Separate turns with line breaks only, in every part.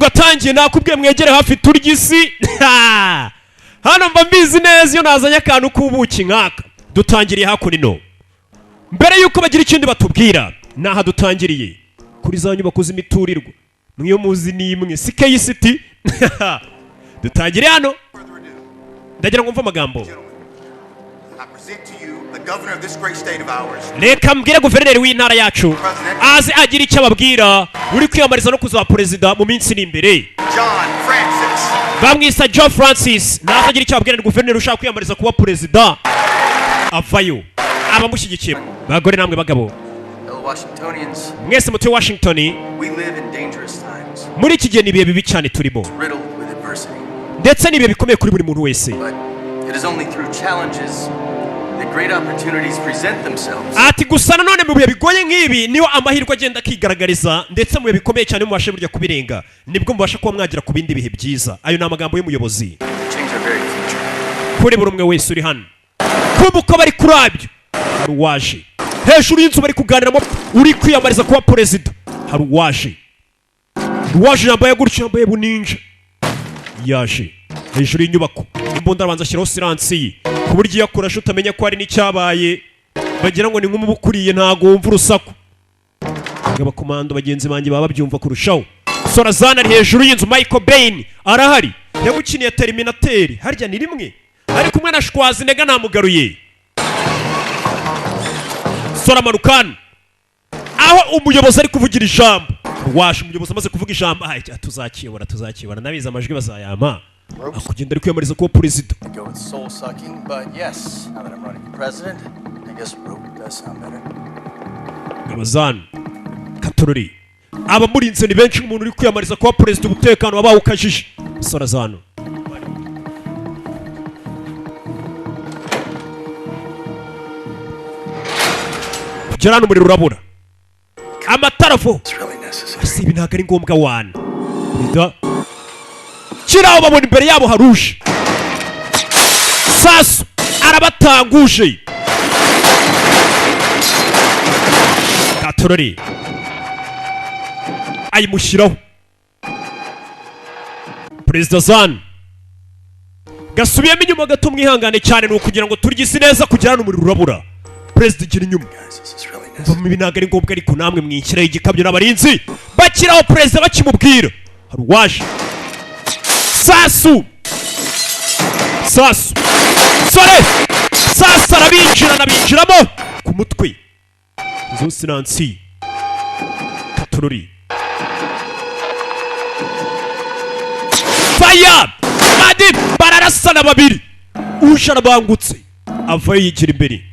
Tugatangiye. Nakubwiye mwegere hafi turya isi. Hano mba mbizi neza iyo nazanye akantu k'ubuki nk'aka. Dutangiriye hakuno. Mbere y'uko bagira ikindi batubwira, ni aha dutangiriye, kuri za nyubako z'imiturirwa mwiyo muzi ni imwe Sky City. Dutangiriye hano. Ndagira ngo mve amagambo.
I present to you the governor of this great state of ours,
Reka mbwire guverineri w'intara yacu aze agira icyo ababwira, uri kwiyamamariza no kuzaba perezida mu minsi iri imbere.
John Francis.
Bamwisa Joe Francis. Naze agira icyo ababwira. Ni guverineri ushaka kwiyamamariza kuba perezida. Avayo abamushyigikiye. Bagore namwe bagabo,
Fellow Washingtonians,
mwese mutuye Washington,
we live in dangerous times,
muri iki gihe ni ibihe bibi cyane turimo,
riddled with adversity.
ndetse ni ibihe bikomeye kuri buri muntu wese.
But it is only through challenges that great opportunities present themselves.
Ati gusa nanone mu bihe bigoye nk'ibi niyo amahirwe agenda akigaragariza, ndetse mu bihe bikomeye cyane mubashe burya kubirenga, nibwo mubasha kuba mwagera ku bindi bihe byiza. Ayo ni amagambo y'umuyobozi
Change our very future.
kuri buri umwe wese uri hano. Kumva uko bari kurabyo, hari uwaje hejuru y'inzu bari kuganiramo, uri kwiyamamariza kuba perezida. Hari uwaje yambaye gutyo, yambaye buninja, yaje hejuru y'inyubako. Imbunda arabanza ashyiraho silence ye, ku buryo iyo akurashe utamenya ko hari n'icyabaye, bagira ngo ni nk'umubu ukuriye, ntago wumva urusaku. Abakomando bagenzi banjye baba babyumva kurushaho. Sorazana ari hejuru y'inzu. Michael Bain arahari, yagukiniye Terminator harya ni rimwe, ari kumwe na Schwarzenegger. Namugaruye. Sora manukana aho umuyobozi ari kuvugira ijambo. Waje umuyobozi amaze kuvuga ijambo, ah, tuzakiyobora, tuzakiyobora, nabizi amajwi bazayampa. Akugenda ari kwiyamamariza kuba perezida.
Go with soul sucking, but yes, now that I'm running for president, I guess rope does sound better.
Abazanu katorori abamurinze ni benshi. Umuntu uri kwiyamamariza kuba perezida, umutekano wabaye ukajije. Sora zano kugera hano, umuriro urabura, amatara vo.
It's really necessary.
Si ibi ntabwo ari ngombwa wana. Perezida kiraho, babona imbere yabo haruje sasu, arabatanguje. Katorori ayimushyiraho perezida zan. Gasubiyemo inyuma gato, mwihangane cyane, ni ukugira ngo turye isi neza. Kugira hano umuriro urabura, perezida igira inyuma.
Guys, this is really necessary.
Umva, ibi ntabwo ari ngombwa, ariko namwe mwishyiraho igikabyo n'abarinzi bakiraho. Perezida bakimubwira, hari uwaje. Sasu, sasu, sore sasu, arabinjira, anabinjiramo ku mutwe. Inzu silence, katorori faya badi, bararasana babiri. Uje arabangutse, avayo yigira imbere,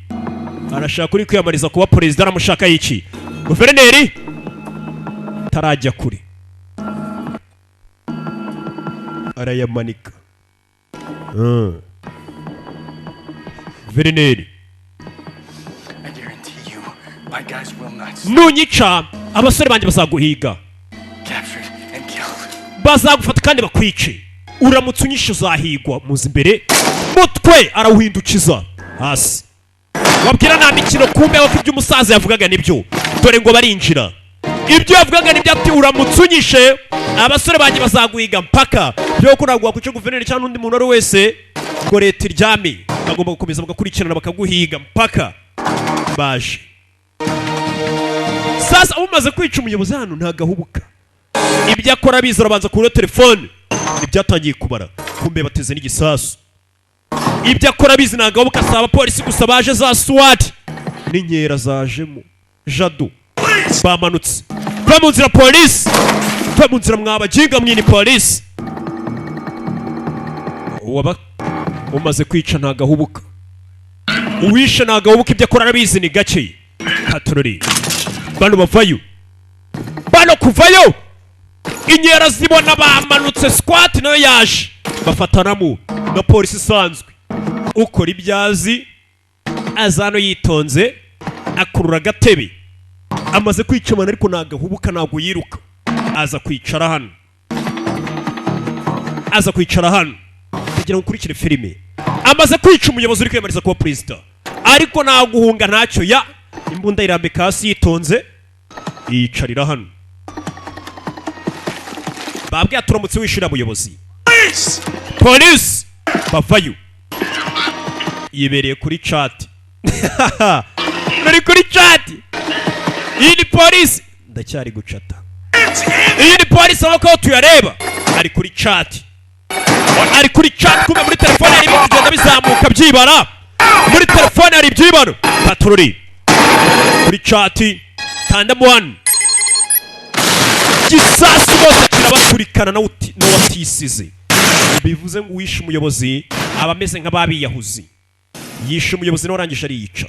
arashaka uri kwiyamamariza kuba perezida. Aramushaka iki? Guverineri tarajya kure, arayamanika. Guverineri.
I guarantee you, my guys will not
Nunyica, abasore banjye bazaguhiga,
captured and killed.
bazagufata kandi bakwice. Uramutse unyishe uzahigwa. Muzi imbere, mutwe arawuhindukiza hasi, wabwira nta mikino. Kumbe ko ibyo umusaza yavugaga nibyo. Dore ngo barinjira, ibyo yavugaga nibyo, ati uramutse unyishe abasore banjye bazaguhiga mpaka. Byo ko ntabwo wakwica guverineri cyangwa n'undi muntu uwo ari we wese ngo leta iryame, bagomba gukomeza bagakurikirana, bakaguhiga mpaka. Baje sasa, umaze kwica umuyobozi hano ntagahubuka, ibyo akora biza, arabanza kuri telefone ibyatangiye kubara. Kumbe bateze n'igisasu. Ibyo akora bizi, ntabwo asaba abapolisi gusa, baje za SWAT n'inkera zajemo jado. Bamanutse va mu nzira, polisi va mu nzira, mwabaginga mwini polisi. Uwaba umaze kwica ntagahubuka, uwishe ntagahubuka, ibyo akora arabizi, ni gake. Katorori bano bavayo, bano kuvayo inkera zibona bamanutse, SWAT nayo yaje, bafatanamo na polisi isanzwe. Ukora ibyo azi, aza hano yitonze, akurura agatebe. Amaze kwica abantu, ariko ntabwo ahubuka, ntabwo yiruka. Aza kwicara hano, aza kwicara hano kugira ngo ukurikire filime. Amaze kwica umuyobozi uri kwiyamamariza kuba perezida, ariko nta guhunga, ntacyo ya imbunda irambika hasi yitonze, yicarira hano. Babwiye, turamutse wishyura muyobozi. Polisi bavayo, yibereye kuri chat, nari kuri chat. Iyi ni polisi, ndacyari gucata. Iyi ni polisi, amaboko aho tuyareba, ari kuri chat, ari kuri chat. Kumbe muri telefone hari ibintu kugenda bizamuka byibara, muri telefone hari ibyibano. Patroli kuri chat, kandamo one, gisasu bose kirabaturikana, nawe nawe atisize. Bivuze ngo uwishe umuyobozi aba ameze nk'ababiyahuzi. Yishe umuyobozi nawe arangije ariyica.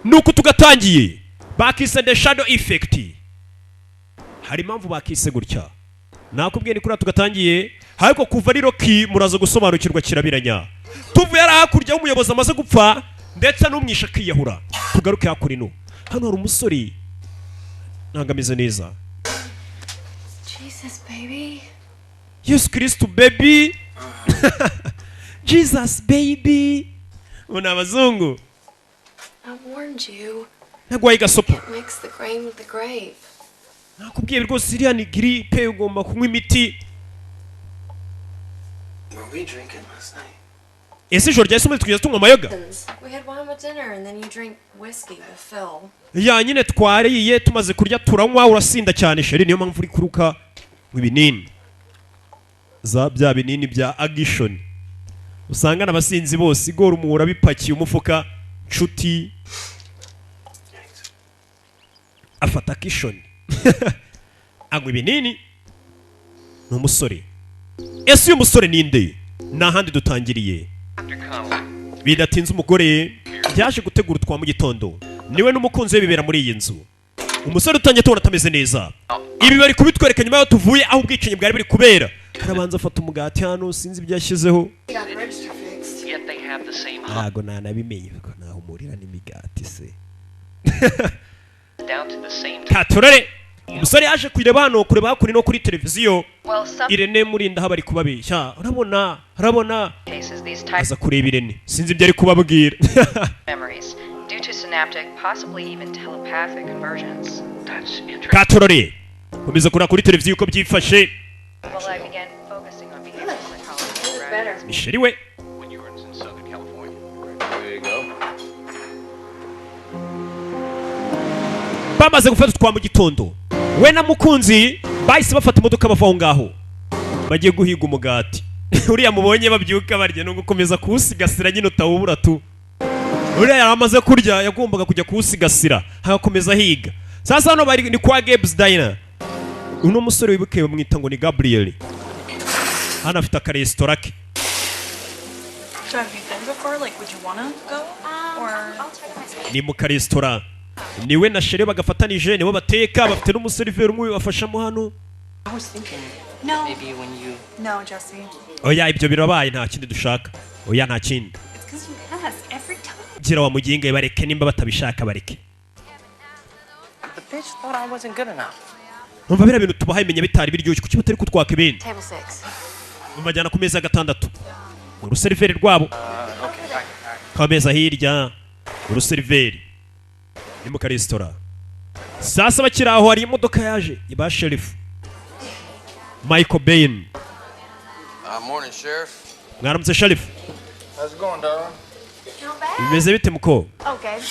Nuko tugatangiye, bakise The Shadow Effect. Hari impamvu bakise gutya, nakubwiye ni kuriya tugatangiye. Ariko kuva ari Rocky, muraza gusobanukirwa kirabiranya. Tuvuye ari hakurya y'umuyobozi amaze gupfa, ndetse n'umwishe akiyahura. Tugaruke hakurino, hano hari umusore ntabwo ameze neza.
Jesus, baby.
Yesu Kirisitu baby, Jesus baby. Ubu ni abazungu.
I warned you.
Ntabwo gasopo.
Mix the grain with the grape.
Nakubwiye rwose, iriya ni giripe, ugomba kunywa imiti.
Were we drinking last night?
Ese ijoro ryahise muri tugeze tunywa amayoga?
We had wine with dinner and then you drink whiskey with Phil.
Ya nyine, twariye, tumaze kurya turanywa, urasinda cyane chérie, niyo mpamvu uri kuruka mu binini za bya binini bya agishoni usanga n'abasinzi bose igora umuhura bipakiye umufuka. Nshuti afata akishoni, anywa ibinini. Ni umusore. Ese uyu musore ni nde? Ni ahandi dutangiriye. Bidatinze umugore yaje gutegura utwa mu gitondo, niwe n'umukunzi we bibera muri iyi nzu. Umusore utangiye tubona atameze neza. Ibi bari kubitwereka nyuma y'aho tuvuye aho ubwicanyi bwari buri kubera. Harabanza afata umugati hano, sinzi ibyo yashyizeho.
Got the register fixed.
Yet they have the same
Ntago nanabimenye ko naho umurira n'imigati se.
down to the same
Katurore, umusore yaje kuyireba hano, kureba hakuno no kuri televiziyo.
Well, some
Irene Murinda aho bari kubabeshya, urabona, urabona.
cases, these types
Aza kureba Irene, sinzi ibyo ari kubabwira.
of memories, due to synaptic, possibly even telepathic conversions.
That's interesting.
Katurore, komeza kureba kuri televiziyo uko byifashe.
Well, I began focusing on behavioral psychology.
Look better.
Ni chéri we.
When you were in Southern California.
There you go.
Bamaze gufata utwa mu gitondo, we na mukunzi bahise bafata imodoka, bava aho ngaho bagiye guhiga umugati. Uriya mubonye babyuka barya ni ugukomeza kuwusigasira nyine, utawubura tu. Uriya yari amaze kurya, yagombaga kujya kuwusigasira, agakomeza ahiga. Sasa hano bari ni kwa Gabe's Diner. Uno musore wibuke bamwita ngo ni Gabriel, hano afite akaresitora ke.
So have you been before? Like, would you wanna go? Or
I'll check my schedule.
Ni mu karesitora, niwe na chérie bagafatanije, nibo bateka, bafite n'umuseriveri umwe ubafashamo hano.
I was thinking
No.
maybe when you
No, Jesse.
Oya, ibyo birabaye, nta kindi dushaka, oya, nta kindi.
It's because you ask every time.
Gira wa muginga, bareke, nimba batabishaka bareke.
The bitch thought I wasn't good enough.
Numva biriya bintu tubahaye imenya bitari biryoshye, kuki batari kutwaka ibindi?
Table six.
Bamajyana ku meza ya gatandatu, uruseriveri rwabo kameza hirya, uruseriveri ni mu karesitora. Sasa bakiri aho, hari imodoka yaje iba sheriff Michael Bain.
Morning, Sheriff.
Mwaramutse, sheriff.
How's it going, darling?
Not bad.
Bimeze bite, muko?
Oh, Gabe.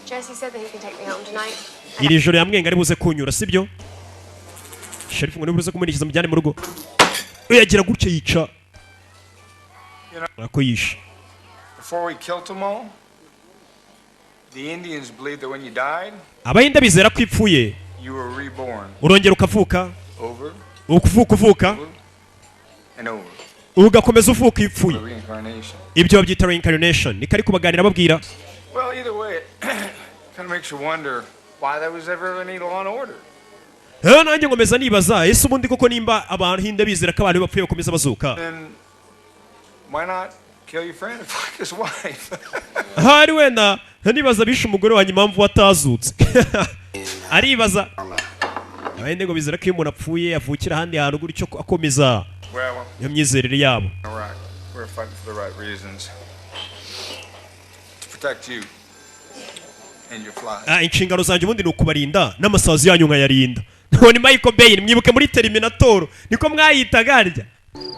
Jesse said that he can take me home tonight.
Iri joro yamwenga ari buze kunyura, sibyo sheriff? Ngo nibuze kumuherekeza mujyane mu rugo. Uyagira gutya yica ako yishe.
Before we killed them all, the Indians believed that when you died,
Abahinde bizera ko ipfuye
you were reborn
urongera ukavuka.
Over
Ukuvuka uvuka
and over.
Ugakomeza uvuka iyo upfuye.
Reincarnation.
Ibyo babyita reincarnation, niko ari kubaganira babwira.
Well, either way, it kind of makes you wonder why there was ever any law and order.
Eh, nanjye nkomeza nibaza, ese ubundi koko nimba abahinde bizera ko abantu iyo bapfuye bakomeza bazuka,
Then why not kill your friend and fuck his wife?
Ahari wenda nibaza bishe umugore wanjye impamvu watazutse. Aribaza, abahinde ngo bizera ko iyo umuntu apfuye avukira ahandi hantu gutyo akomeza.
Well,
Iyo myizerere yabo.
Iraq, we're fighting for the right reasons. To protect you and your flies.
Ah, inshingano zanjye ubundi ni ukubarinda n'amasazi yanyu nkayarinda. Ngo ni Michael Bay, mwibuke muri Terminator, niko mwayitaga harya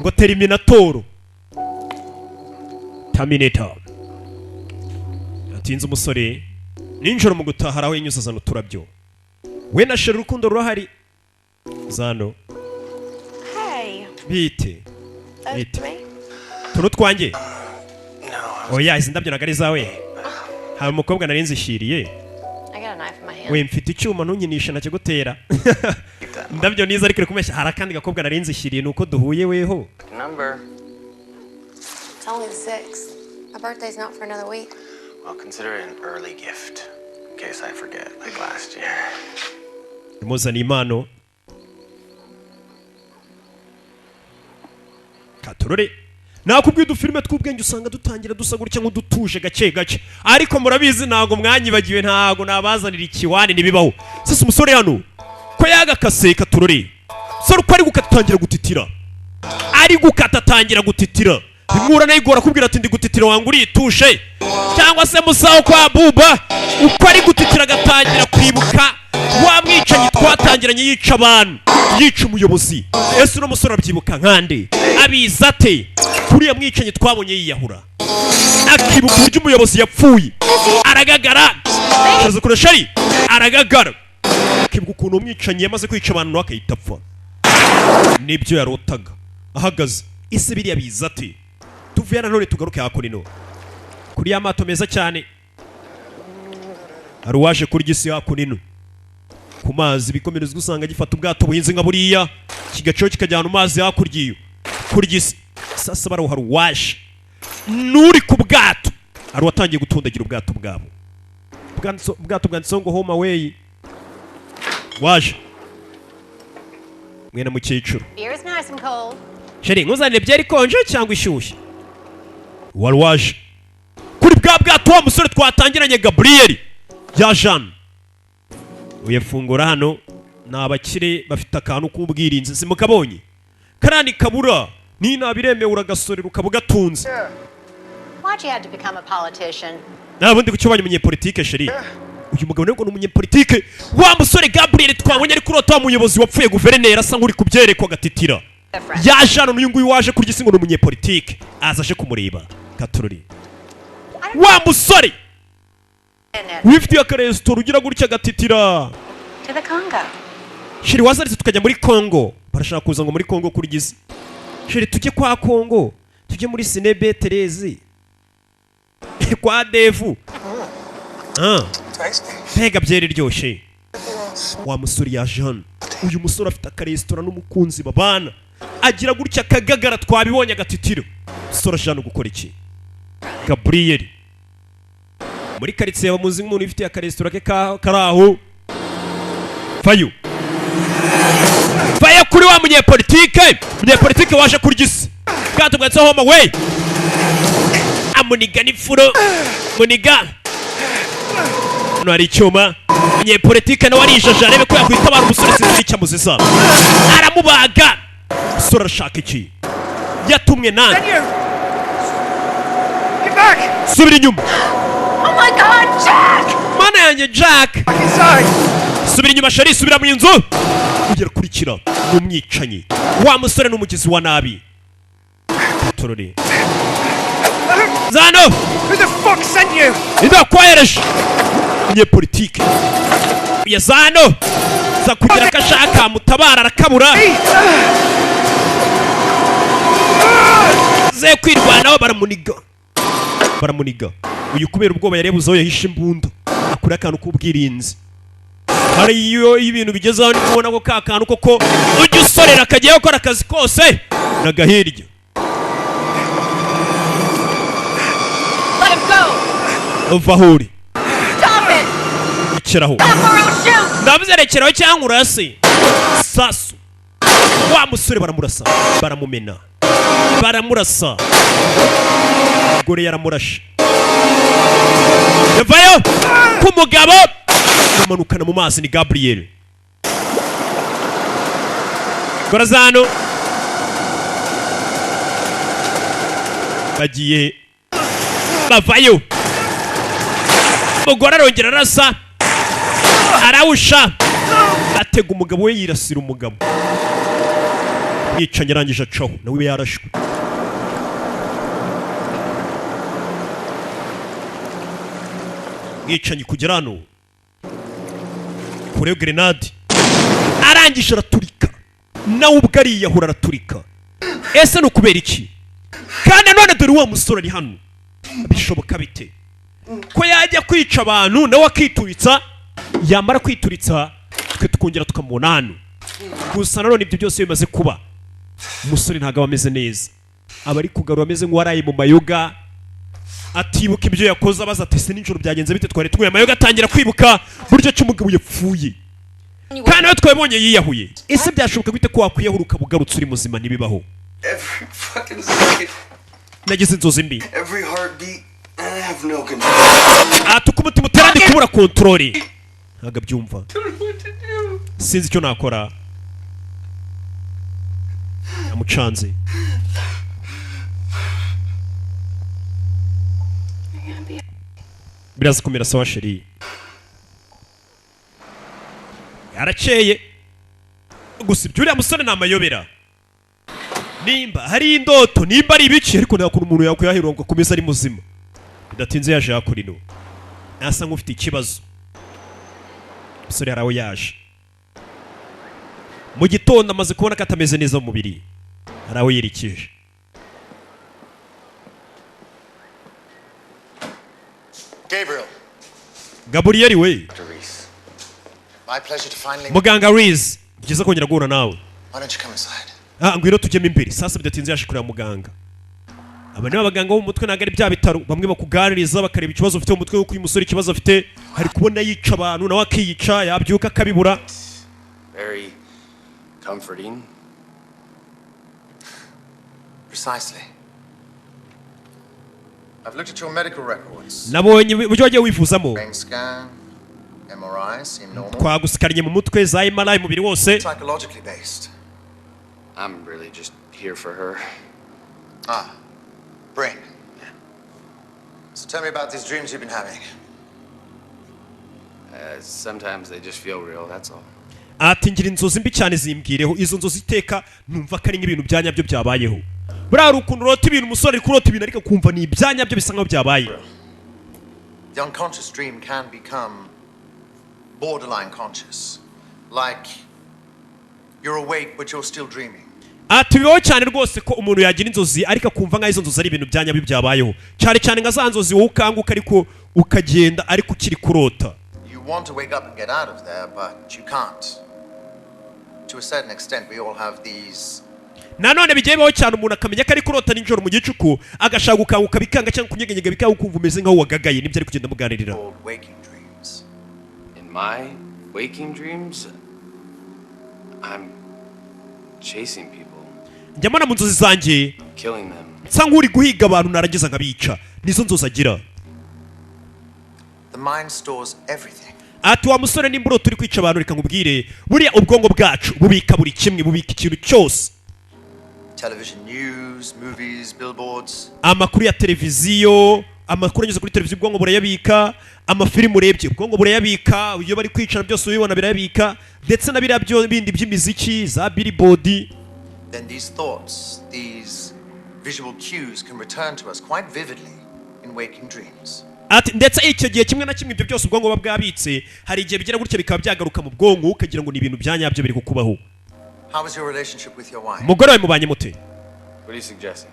ngo Terminator, Terminator. Atinze umusore nijoro mu gutaha, aho yanyuze azana uturabyo. We na chérie urukundo rurahari zano.
Hey.
Bite?
Those
Bite?
for me?
Tunu twanjye? Oya, izi ndabyo ntabwo ari izawe. Hari umukobwa nari nzishyiriye.
I got a knife in my hand.
We, mfite icyuma, ntunyinishe, ntakigutera. Indabyo niza, ariko uri kumeshya. Hari akandi gakobwa nari nzishyiriye, ni uko duhuye weho.
Number.
It's only the 6th. My birthday's not for another week.
I'll consider it an early gift, in case I forget, like last year.
Imuzaniye impano katurore. Nakubwiye, udufilime tw'ubwenge usanga dutangira dusa gutya nk'udutuje gake gake, ariko murabizi ntabwo mwanyibagiwe, ntabwo nabazanira ikiwani, ntibibaho. Sasa umusore hano ko yagakase, katurore, sore uko ari gukata atangira gutitira, ari gukata atangira gutitira. Bimwura nayigora akubwira ati: "Ndi gutitira, wanga uritushe cyangwa se musaho kwa buba." Uko ari gutitira agatangira kwibuka wa mwicanyi twatangiranye yica abantu, yica umuyobozi. Ese uno musore arabyibuka nkande? Abizi ate kuriya mwicanyi twabonye yiyahura? Akibuka uburyo umuyobozi yapfuye, aragagara akaza kure shari, aragagara akibuka ukuntu umwicanyi yamaze kwica abantu nawe akahita apfa, nibyo yarotaga ahagaze. Ese biriya biza ate? Tuvuye nanone tugaruke hakuno kuri ya mato meza cyane. Hari uwaje kurya isi hakuno ku mazi bikomerezwa, usanga gifata ubwato buhinze nka buriya, kigacaho kikajyana mu mazi hakurya iyo kurya isi. Sasa baraho hari uwaje n'uri ku bwato, hari uwatangiye gutundagira ubwato bwabo. Ubwato bwanditseho ngo "Home away". Waje mwene mukecuru.
Beer is nice and cold.
Chérie, nkuzanire byeri ikonje cyangwa ishyushye? Wari waje kuri bwa bwato, wa musore twatangiranye Gaburiyeli ya Jeanne uyafungura. Hano ni abakire bafite akantu k'ubwirinzi, simukabonye karani kabura ni biremewe, uragasorera ukaba ugatunze.
Why'd you have to become a politician?
Nta bundi, kuki ubanye umunyepolitike, chérie? Uyu mugabo nabwo ni umunyepolitike. Wa musore Gaburiyeli twabonye ari kurota wa muyobozi wapfuye, guverineri, asa nk'uri kubyerekwa agatitira. Yaje hano n'uyu nguyu waje kurya isi ngo ni umunyepolitike, aza aje kumureba katurori. Wa musore wifitiye akaresitora ugira gutya agatitira.
To the Congo.
Chérie, wazaritse tukajya muri Kongo? Barashaka kuza ngo muri Kongo kurya isi. Chérie, tujye kwa Kongo, tujye muri Sinebe Terezi kwa Devu. Ah. Mbega byeri iryoshye! Wa musore yaje hano. Uyu musore afite akaresitora n'umukunzi babana, agira gutya akagagara, twabibonye agatitiro. Musore aje hano gukora iki? Gaburiyeli muri karitsiye bamuzi nk'umuntu ufite akaresitora ke kari aho. Fayo fayo kuri wa munyepolitike, munyepolitike waje kurya isi. Bwato bwanditseho "Home away". Amuniga n'ifuro muniga. Hano hari icyuma. Umunyepolitike nawe arijaja arebe ko yakwitabara umusore, sinzi icyo amuziza, aramubaga. Umusore arashaka iki? Yatumwe nande?
Get back!
Subira inyuma!
Oh my God, Jack!
Mana yanjye, Jack!
Inside!
Subira inyuma, chérie, subira mu nzu. Ugera kurikira ni umwicanyi. Wa musore ni umugizi wa nabi. Turori zano.
Who the fuck sent you?
Ninde wakwohereje? Umunyepolitike yazano za kugira ko ashaka mutabara, arakabura ze kwirwanaho, baramuniga, baramuniga. Uyu kubera ubwoba yarebuze aho yahishe imbunda, akura akantu k'ubwirinzi. Hari iyo ibintu bigezeho ni kubona ko ka kantu koko ujya usorera kagiye gukora akazi kose nagahirya.
Let him go!
Uva aho uri!
Stop it!
Rekeraho!
Stop or I'll shoot!
Ndavuze rekeraho cyangwa urase sasu. Wa musore baramurasa, baramumena, baramurasa. Umugore yaramurashe, yavayo ku mugabo bamanukana mu mazi. Ni Gabriel Gorazano bagiye bavayo. Umugore arongera arasa. Arawusha, atega umugabo we, yirasira umugabo. Mwicanyi arangije acaho, nawe yarashwe. Mwicanyi kugera hano kureyo grenade, arangije araturika, nawe ubwo ariyahura, araturika. Ese ni ukubera iki? Kandi none dore wa musore ari hano. Bishoboka bite ko yajya kwica abantu nawe akituritsa, yamara kwituritsa twe tukongera tukamubona hano? Gusa nanone ibyo byose bimaze kuba, umusore ntabwo aba ameze neza, aba ari kugarura ameze nk'uwaraye mu mayoga, atibuka ibyo yakoze, abaza ati: "Ese nijoro byagenze bite? Twari tunyweye amayoga?" Atangira kwibuka buryo ki umugabo yapfuye, kandi nawe twabonye yiyahuye. Ese byashoboka gute ko wakwiyahura ukaba ugarutse uri muzima? Ntibibaho.
Every fucking second,
Nagize inzozi mbi.
every heartbeat, I have no control.
Ati uko umutima utera ndi kubura control. Ntabwo abyumva.
I don't know what to do.
Sinzi icyo nakora. Yamucanze.
You're gonna be
Biraza kumera sawa, chérie. Yarakeye. Gusa ibyo uriya musore ni amayobera, nimba hari indoto, nimba ari ibiki, ariko nta kuntu umuntu yakwiyahira ngo akomeze ari muzima. Bidatinze yaje hakurino, asa nk'ufite ikibazo. Umusore hari aho yaje mu gitondo, amaze kubona ko atameze neza mu mubiri, hari aho yerekeje.
Gabriel.
Gaburiyeri we.
Dr. Reese. My pleasure to finally.
Muganga Reese, byiza kongera guhura nawe.
Why don't you come inside?
Ah, ngwino tujyemo imbere. Sasa bidatinze yaje kureba muganga. Aba ni abaganga bo mu mutwe, ntabwo ari bya bitaro bamwe bakuganiriza bakareba ikibazo ufite mu mutwe, kuko uyu musore ikibazo afite, hari kubona yica abantu nawe akiyica, yabyuka akabibura.
Very comforting.
Precisely. I've looked at your medical records.
Nabonye uburyo wagiye wivuzamo.
Brain scan, MRI seem normal.
Twagusikariye mu mutwe, za MRI, umubiri wose.
Psychologically based.
I'm really just here for her.
Ah, brain. So tell me about these dreams you've been having.
Sometimes they just feel real, that's all.
Ati ngira inzozi mbi cyane, zimbwireho izo nzozi. Iteka numva ko ari nk'ibintu bya nyabyo byabayeho. Buriya hari ukuntu urota ibintu, umusore ari kurota ibintu ariko akumva ni ibya nyabyo, bisa nkaho byabaye.
The unconscious dream can become borderline conscious. Like you're awake but you're still dreaming.
Ati bibaho cyane rwose ko umuntu yagira inzozi ariko akumva nk'aho izo nzozi ari ibintu bya nyabyo byabayeho, cyane cyane nka za nzozi wowe ukanguka ariko ukagenda ariko ukiri kurota.
You want to wake up and get out of there, but you can't. To a certain extent, we all have these
Nanone bigiye bibaho cyane umuntu akamenya ko ari kurota nijoro mu gicuku, agashaka gukanguka bikanga, cyangwa kunyeganyega bikanga, ukumva umeze nk'aho wagagaye. Nibyo ari kugenda amuganirira.
called waking dreams.
In my waking dreams, I'm chasing people,
Njya mbona mu nzozi zanjye
killing them.
nsa nk'uri guhiga abantu, narangiza nkabica. Nizo nzozi agira.
The mind stores everything.
Ati wa musore, nimba urota uri kwica abantu, reka nkubwire, buriya ubwonko bwacu bubika buri kimwe, bubika ikintu cyose.
Television news, movies, billboards.
Amakuru ya televiziyo, amakuru anyuze kuri televiziyo, ubwonko burayabika. Amafilimu urebye, ubwonko burayabika. Iyo bari kwicara byose ubibona, birayabika, ndetse na biriya byo bindi by'imiziki, za billboard.
Then these thoughts, these visual cues can return to us quite vividly in waking dreams.
Ati ndetse icyo gihe kimwe na kimwe ibyo byose ubwonko buba bwabitse, hari igihe bigira gutya bikaba byagaruka mu bwonko, ukagira ngo ni ibintu bya nyabyo biri kukubaho.
How is your relationship with your wife?
Umugore wawe mubanye mute?
What are you suggesting?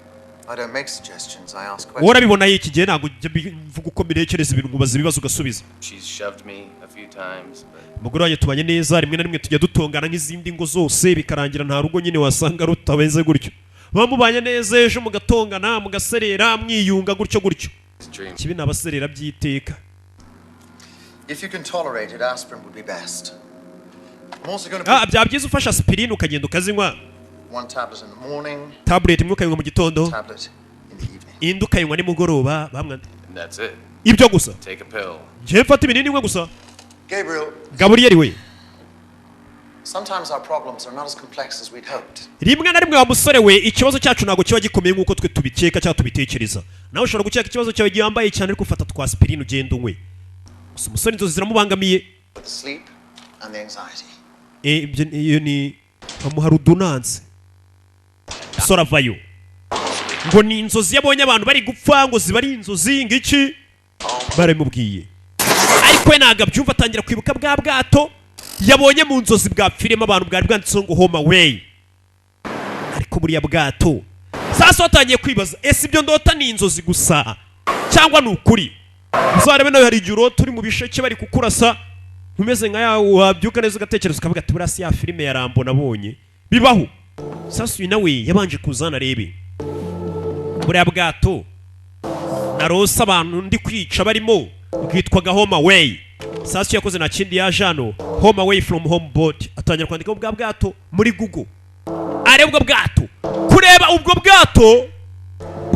I don't make suggestions, I ask
Wowe
questions.
urabibona iki gihe? Ntabwo njya mvuga uko mbirekereza ibintu, nkubaza ibibazo ugasubiza.
She's shoved me a few times, but
Umugore wanjye tubanye neza. Rimwe na rimwe tujya dutongana nk'izindi ngo zose, bikarangira. Nta rugo nyine wasanga rutameze gutyo, muba mubanye neza, ejo mugatongana, mugaserera, mwiyunga gutyo gutyo.
Dream.
Kibi ni abaserera by'iteka.
If you can tolerate it, aspirin would be best. I'm also going to
Ah,
put
byaba byiza ufashe aspirine ukagenda ukazinywa.
one tablet in the morning,
Tablet imwe ukayinywa mu gitondo,
tablet in the evening.
indi ukayinywa nimugoroba bamwe.
And that's it.
Ibyo gusa?
Take a pill.
Njyewe mfata ibinini imwe gusa?
Gabriel,
Gaburiyeri we.
sometimes our problems are not as complex as we'd hoped.
Rimwe na rimwe, wa musore we, ikibazo cyacu ntabwo kiba gikomeye nk'uko twe tubikeka cyangwa tubitekereza. Nawe ushobora gukeka ikibazo cyawe gihambaye cyane, ariko ufata twa aspirine ugenda unywe gusa. Umusore inzozi ziramubangamiye.
For the sleep and the anxiety.
Ibyo iyo ni bamuha ordonnance. Umusore avayo ngo ni inzozi yabonye, abantu bari gupfa, ngo ziba ari inzozi ngiki barabimubwiye, ariko we ntabwo abyumva. Atangira kwibuka bwa bwato yabonye mu nzozi bwapfiremo abantu, bwari bwanditseho ngo "Home Away". Ariko buriya bwato, sasa watangiye kwibaza: ese ibyo ndota ni inzozi gusa cyangwa ni ukuri? Uzarebe nawe, hari igihe urota uri mu bisheke bari kukurasa, umeze nka ya, wabyuka neza ugatekereza ukavuga ati: "Buriya si ya filime ya Rambo nabonye?" Bibaho. Sasa uyu nawe yabanje kuzana arebe buriya bwato narose abantu ndi kwica barimo, bwitwaga Home Away. Sasa icyo yakoze nta kindi, yaje hano "Home Away from Home Boat", atangira kwandika bwa bwato muri Google, areba ubwo bwato, kureba ubwo bwato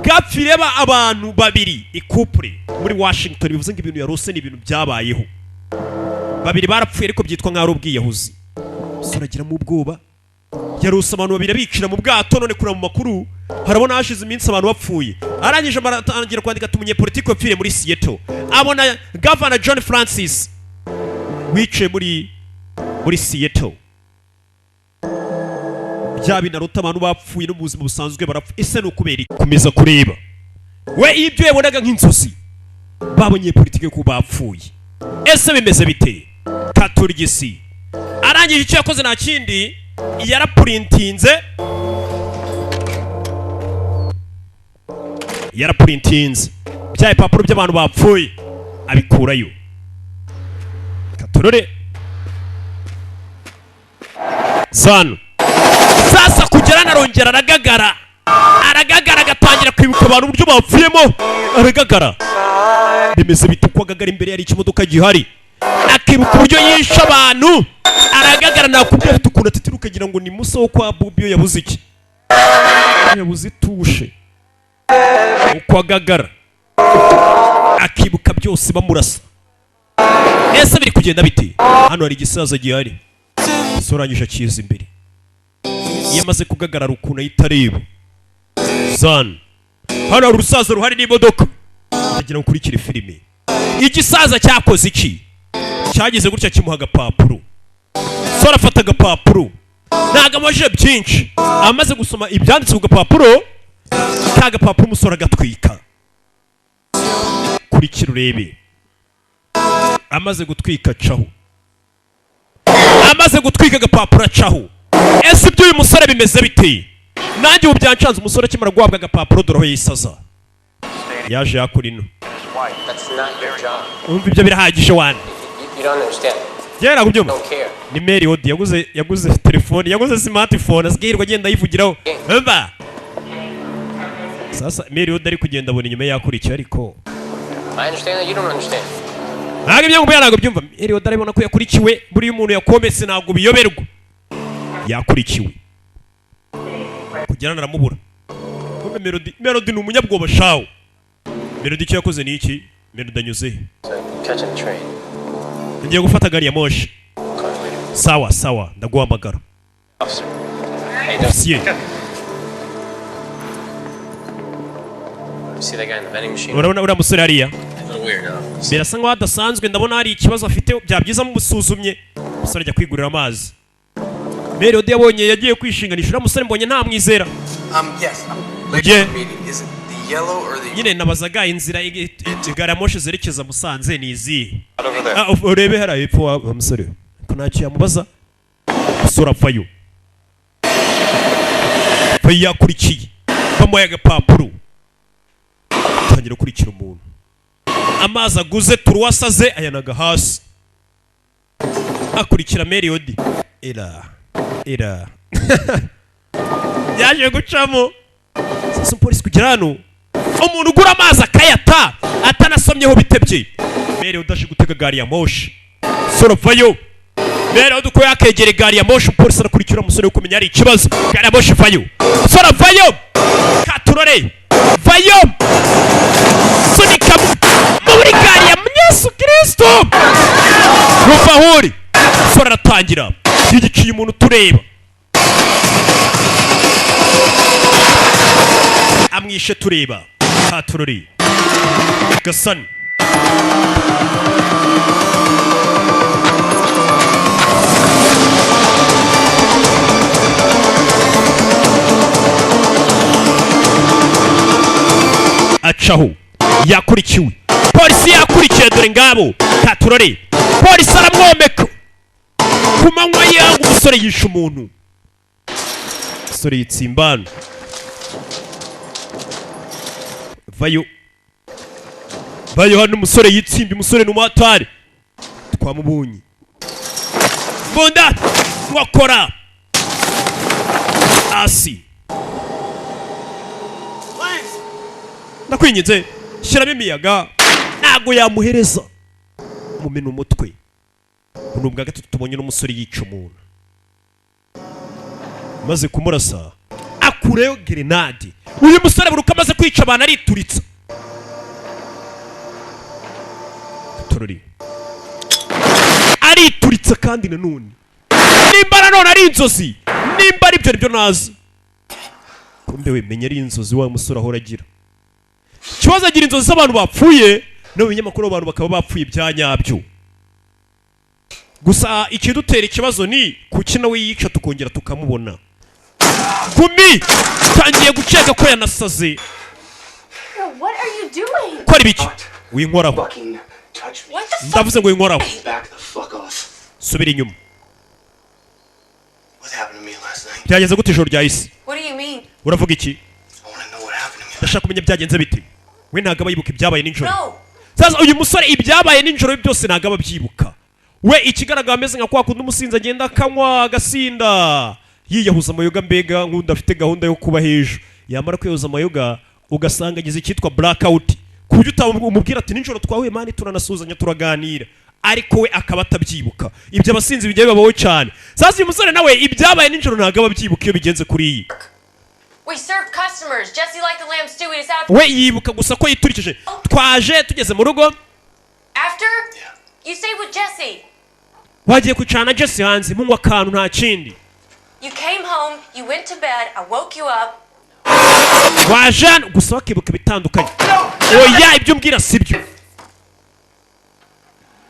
bwapfireba abantu babiri, i couple muri Washington. Bivuze ngo ibintu yarose ni ibintu byabayeho, babiri barapfuye ariko byitwa nk'aho ari ubwiyahuzi. Umusore agiramo ubwoba, yarose abantu babiri abicira mu bwato. None kureba mu makuru harabona hashize iminsi abantu bapfuye. Arangije aratangira kwandika ati: "Umunyepolitiki wapfiriye muri Seattle." Abona Governor John Francis wicaye muri Seattle. Bya binarota abantu bapfuye, no mu buzima busanzwe barapfa. Ese ni ukubera iki? Komeza kureba. We ibyo yabonaga nk'inzozi, babonye politiki ko bapfuye, ese bimeze bite? Katurigisi arangije, icyo yakoze nta kindi, yarapurintinze bya bipapuro by'abantu bapfuye, abikurayo. Katurore zano. Sasa kugera narongera aragagara, aragagara, agatangira kwibuka abantu uburyo bapfuyemo, aragagara. Bimeze bite? Uko agagara, imbere yari ikimodoka gihari, akibuka uburyo yishe abantu, aragagara. Nakubwira, afite ukuntu atitira ukagira ngo ni Musa wo kwa Bubiyo. Yabuze iki? Yabuze itushe. Uko agagara akibuka byose bamurasa. Ese biri kugenda bite? Hano hari igisaza gihari. Umusore arangije akiza imbere. Iyo amaze kugagarara, ukuntu ahita areba zan. Hano hari urusaza ruhari n'imodoka. Ndagira ngo ukurikire filime. Igisaza cyakoze iki? Cyagize gutya kimuha agapapuro. Sora afata agapapuro, ntabwo amajije byinshi. Amaze gusoma ibyanditse ku gapapuro, ka gapapuro umusore agatwika. Kurikira urebe. Amaze gutwika acaho, amaze gutwika agapapuro acaho. Ese iby'uyu musore bimeze bite? Nanjye ubu byancanze. Umusore akimara guhabwa agapapuro, dore aho yisaza yaje yakora ino.
That's not your job.
Umva, ibyo birahagije wana.
You don't understand.
Njyewe ntabwo ubyumva.
Don't care.
Ni Mary Odi yaguze telefone, yaguze smartphone, asigaye yirirwa agenda ayivugiraho. Umva sasa, Mary Odi ari kugenda abona inyuma yakurikiye, ariko
I understand that you don't understand.
Ntabwo ibyo ngubwo ntabwo byumva. Mary Odi arabona ko yakurikiwe. Buriya umuntu yakometse ntabwo biyoberwa yakurikiwe, kugera aramubura. Kumbe Melody, Melody ni umunyabwoba shawo. Melody icyo yakoze ni iki? Melody anyuze he?
So, catching the train.
Ngiye gufata gari ya moshi.
Call you later.
Sawa sawa, ndaguhamagara.
Officer. Hey, don't.
Ofisiye.
You see that guy in the vending machine?
Urabona uriya musore hariya?
A little weird, huh?
Birasa nkaho adasanzwe, ndabona hari ikibazo afite, byaba byiza mumusuzumye. Umusore ajya kwigurira amazi. Melody yabonye yagiye kwishinganisha. Uriya musore mbonye ntamwizera.
Yes. I'm late
Yeah.
for the meeting. Is it the yellow or the
Nyine nabazaga inzira gari ya moshi zerekeza Musanze ni izihe?
Over there.
Ah, urebe hariya hepfo wa musore ko ntacyo yamubaza. Umusore avayo, vayo yakurikiye, bamuhaye agapapuro, atangira gukurikira umuntu. Amazi aguze turuwasaze ayanaga hasi, akurikira Melody. Era era yaje gucamo. Sasa umupolisi kugera hano, umuntu ugura amazi akayata atanasomyeho bitebye. Melody aje gutega gari ya moshi, sora vayo. Melody uko yakegera gari ya moshi, umupolisi arakurikira umusore wo kumenya hari ikibazo. Gari ya moshi vayo, sora vayo, katurore vayo, sunika muri gari ya Yesu Kristo ruva aho uri. Sora aratangira yigiciye umuntu tureba amwishe tureba katurori gasani. Acaho, yakurikiwe, polisi yakurikiye. Dore ngabo, katurore. Polisi aramwomeka ku manywa yanga. Umusore yishe umuntu, umusore yitsimbana. Vayo, vayo hano. Umusore yitsimbye, umusore ni umuhatari, twamubonye. Mbunda wakora hasi. Ndakwinginze, shyiramo imiyaga. Ntabwo yamuhereza, mumena umutwe. Ubu ni ubwa gatatu tubonye n'umusore yica umuntu. Maze kumurasa akureyo gerenade. Uyu musore buri uko amaze kwica abantu arituritsa. Turori arituritsa. Kandi nanone nimba nanone ari inzozi, nimba ari byo nibyo nazi. Kumbe we menya ari inzozi wa musore ahora agira ikibazo, agira inzozi z'abantu bapfuye, no mu binyamakuru abantu bakaba bapfuye bya nyabyo. Gusa ikidutera ikibazo ni kuki nawe yica tukongera tukamubona. Kumi tangiye gukeka ko yanasaze.
What are you doing?
Kora ibiki? Winkoraho.
What the fuck?
Ndavuze ngo winkoraho.
Back the fuck off.
Subira inyuma.
What happened to me last night?
Byagenze gute ijoro ryahise?
What do you mean?
Uravuga iki? Ndashaka kumenya byagenze bite. We ntabwo aba yibuka ibyabaye nijoro.
No.
Sasa uyu musore ibyabaye nijoro byose ntabwo aba abyibuka. We ikigaragara ameze nka kwa kundi umusinzi agenda akanywa agasinda, yiyahuza amayoga, mbega nk'undi afite gahunda yo kuba hejuru. Yamara kwiyahuza amayoga ugasanga agize icyitwa blackout, ku buryo utamubwira ati nijoro twahuye man, turanasuhuzanya, turaganira, ariko we akaba atabyibuka. Ibyo abasinzi bijya bibabaho cyane. Sasa uyu musore nawe ibyabaye nijoro ntabwo aba abyibuka iyo bigenze kuri iyi.
We served customers. Jesse liked the lamb stew. We decided.
We yibuka gusa ko yiturikije, twaje tugeze mu rugo.
After? You stayed with Jesse.
Wagiye kwicarana na Jesse hanze munywa akantu, nta kindi.
You came home. You went to bed. I woke you up.
Waje hano gusa bakibuka ibitandukanye. Oya, ibyo umbwira si byo.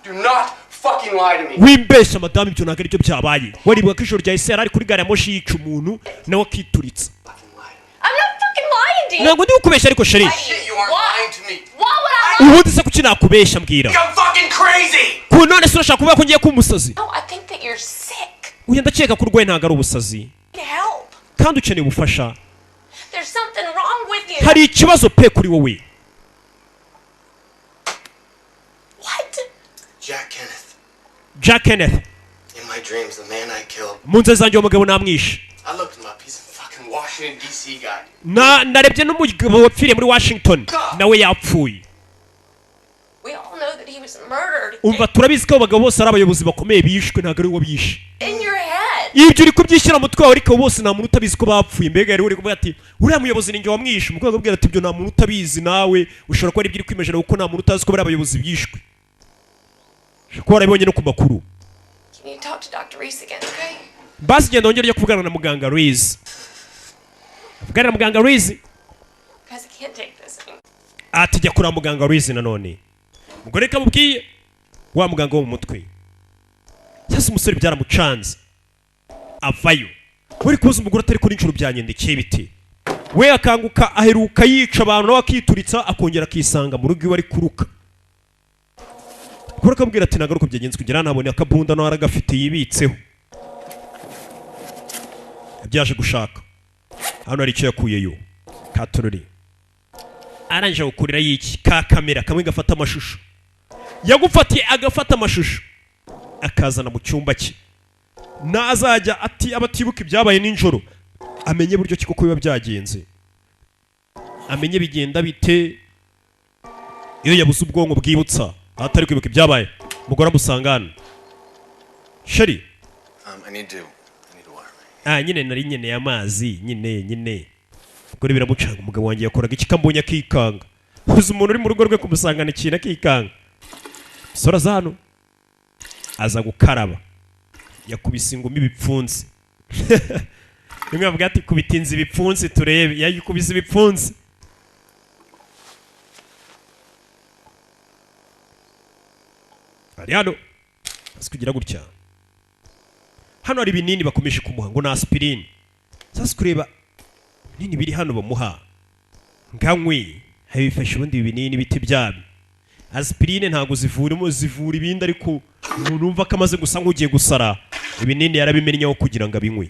Do not fucking lie to me.
Wimbeshya madamu, ibyo ntabwo aribyo byabaye. Waribuka ko ijoro rya ese yari ari kuri gari ya moshi yica umuntu nawe akituritsa.
I'm not fucking lying to you.
Ntabwo ndi kukubeshya ariko, chérie.
Shit, you aren't lying to me.
Why would I lie?
Ubundi se kuki nakubeshya? Mbwira.
I'm fucking crazy.
Ku none se urashaka kuvuga ko ngiye kuba umusazi?
No, I think that you're sick.
Uyu ndakeka ko urwaye, ntabwo ari ubusazi.
Need help.
Kandi ukeneye ubufasha.
There's something wrong with you.
Hari ikibazo pe kuri wowe.
What?
Jack Kenneth.
Jack Kenneth.
In my dreams, the man I killed.
Mu nzozi zanjye uwo mugabo namwishe.
I looked him up. He's a fucking Washington D.C. guy.
Na narebye n'umugabo wapfiriye muri Washington nawe yapfuye.
We all know that he was murdered.
Umva, turabizi ko abo bagabo bose ari abayobozi bakomeye bishwe, ntabwo ari wowe bishe.
In your head.
Ibyo uri kubyishyira mu mutwe wawe, ariko abo bose nta muntu utabizi ko bapfuye. Mbega yari uri kuvuga ati uriya muyobozi ni njye wamwishe. Umukobwa akabwira ati ibyo nta muntu utabizi, nawe ushobora kuba ari ibyo uri kwimejera, kuko nta muntu utazi ko bari abayobozi bishwe. Ushobora kuba warabibonye no ku makuru.
Can you talk to Dr. Reese again, okay?
Basi genda wongere ujye kuvugana na muganga Reese, avugana na muganga Reese.
Because I can't take this anymore.
Ati jya kureba muganga Reese nanone. Ubwo reka mubwiye wa muganga wo mu mutwe. Sasa umusore byaramucanze, avayo uri kubuza umugore atari kuri inshuro byangendekeye bite. We akanguka aheruka yica abantu nawe akituritsa, akongera akisanga mu rugo iwe ari kuruka. Umugore akamubwira ati nagaruka byagenze kugira ntabone akabunda, nawe aragafite yibitseho. Byaje gushaka hano hari icyo yakuyeyo katorori, arangije gukurira y'iki ka kamera kamwe gafata amashusho yagufatiye, agafata amashusho akazana mu cyumba cye. Nazajya ati aba atibuka ibyabaye nijoro amenye buryo ki koko biba byagenze, amenye bigenda bite iyo yabuze ubwonko bwibutsa ahatari kwibuka ibyabaye. Umugore amusanga hano, chérie.
I need water.
Ah, nyine nari nkeneye amazi nyine. Ubwo biramucanga. Umugabo wanjye yakoraga iki kambonye akikanga? Uzi umuntu uri mu rugo rwe kumusangana ikintu akikanga? Sora aza hano, aza gukaraba, yakubise ingumi ibipfunsi. Rimwe bavuga ati kubita inzu ibipfunsi turebe, yayikubise ibipfunsi. Ari hano azi kugira gutya. Hano hari ibinini bakomeje kumuha ngo ni aspirine. Sasa kureba ibinini biri hano bamuha nganywe, Bifashe ubundi ibinini biti byabyo, aspirine ntabwo zivuramo, zivura ibindi, ariko umuntu wumva ko amaze gusa nk'ugiye gusara, ibinini yarabimennyeho kugira ngo abinywe.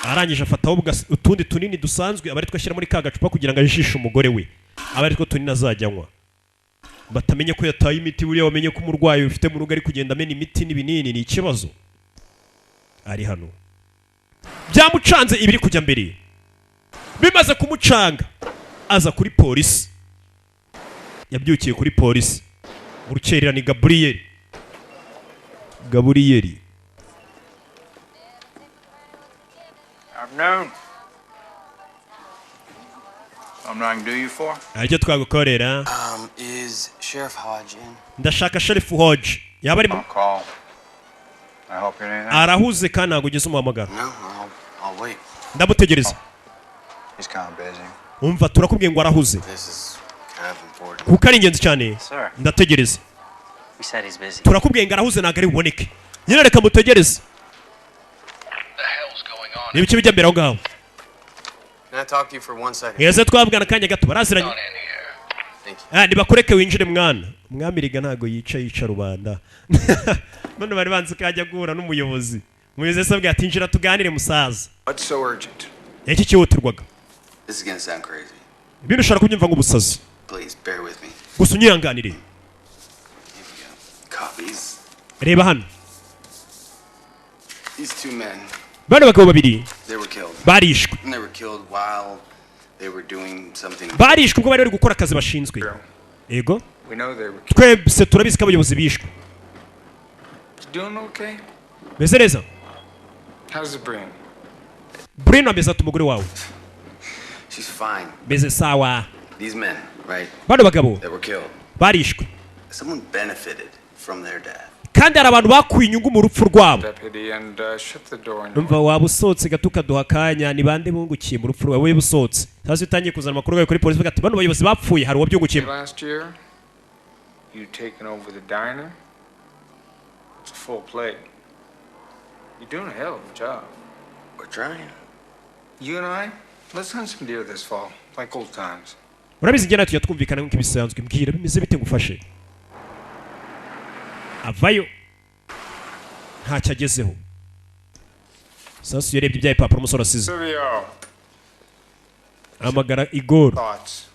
Arangije afataho utundi tunini dusanzwe, aba ari two ashyira muri ka gacupa kugira ngo ajishe umugore we, aba ari two tunini azajya anywa, batamenye ko yataye imiti. Buriya bamenye ko umurwayi ufite mu rugo ari kugenda amena imiti n'ibinini ni ikibazo. Ari hano byamucanze, ibiri kujya mbere bimaze kumucanga, aza kuri polisi. Yabyukiye kuri polisi mu rukerera. Ni Gaburiyeli, Gaburiyeli.
Afternoon. Something I can do you for?
Hari icyo twagukorera?
Is Sheriff Hodge in?
Ndashaka Sheriff Hodge, yaba arimo?
Call. I help you in anything?
Arahuze kandi ntabwo ugeze umuhamagara.
No, I'll wait.
Ndamutegereza.
He's kind of busy.
Umva, turakubwiye ngo arahuze.
This is kind of important.
Kuko ari ingenzi cyane.
Sir.
Ndategereza.
We said he's busy.
Turakubwiye ngo arahuze, ntabwo ari buboneke nyine, reka mutegereze. Ni ibiki bijya mbere aho ngaho?
Can I talk to you for 1 second?
Mwese twavugana akanya gato? Baraziranye.
Thank you.
Ah, nibakureke winjire mwana. Umwami riga ntabwo yica, yica rubanda. None bari banze ko ajya guhura n'umuyobozi. Umuyobozi yasabwe ati: "Injira tuganire, musaza."
What's so urgent?
Iki cyihutirwaga?
This is gonna sound crazy.
Ibintu ushobora kubyumva nk'ubusazi.
Please bear with me.
Gusa unyihanganire.
Copies.
Reba hano.
These two men,
Bano bagabo babiri
they were killed.
barishwe.
And they were killed while they were doing something.
Barishwe ubwo bari bari gukora akazi bashinzwe, yego.
We know they were
Twese turabizi ko abayobozi bishwe.
doing okay.
Meze neza.
How's the brain?
Bruno ameze ati umugore wawe?
She's fine.
Meze sawa.
These men, right?
Bano bagabo
That were killed.
barishwe.
Someone benefited from their death.
Kandi hari abantu bakuye inyungu mu rupfu rwabo.
Deputy, and shut the door. And
Numva waba usohotse gato ukaduha akanya. Ni bande bungukiye mu rupfu rwawe? Waba usohotse sasa, utangiye kuzana amakuru yawe kuri polisi, bavuga ati: "Bano bayobozi bapfuye, hari uwabyungukiyemo."
Last year, you taken over the diner. It's a full plate. You're doing a hell of a job.
We're trying.
You and I, let's hunt some deer this fall, like old times.
Urabizi, njye nawe tujya twumvikana nk'uko ibisanzwe. Mbwira, bimeze bite ngufashe? Avayo ntacyo agezeho. Sasa iyo urebye ibya ipapuro umusore asize,
Silvio,
ahamagara Igor.
Thoughts.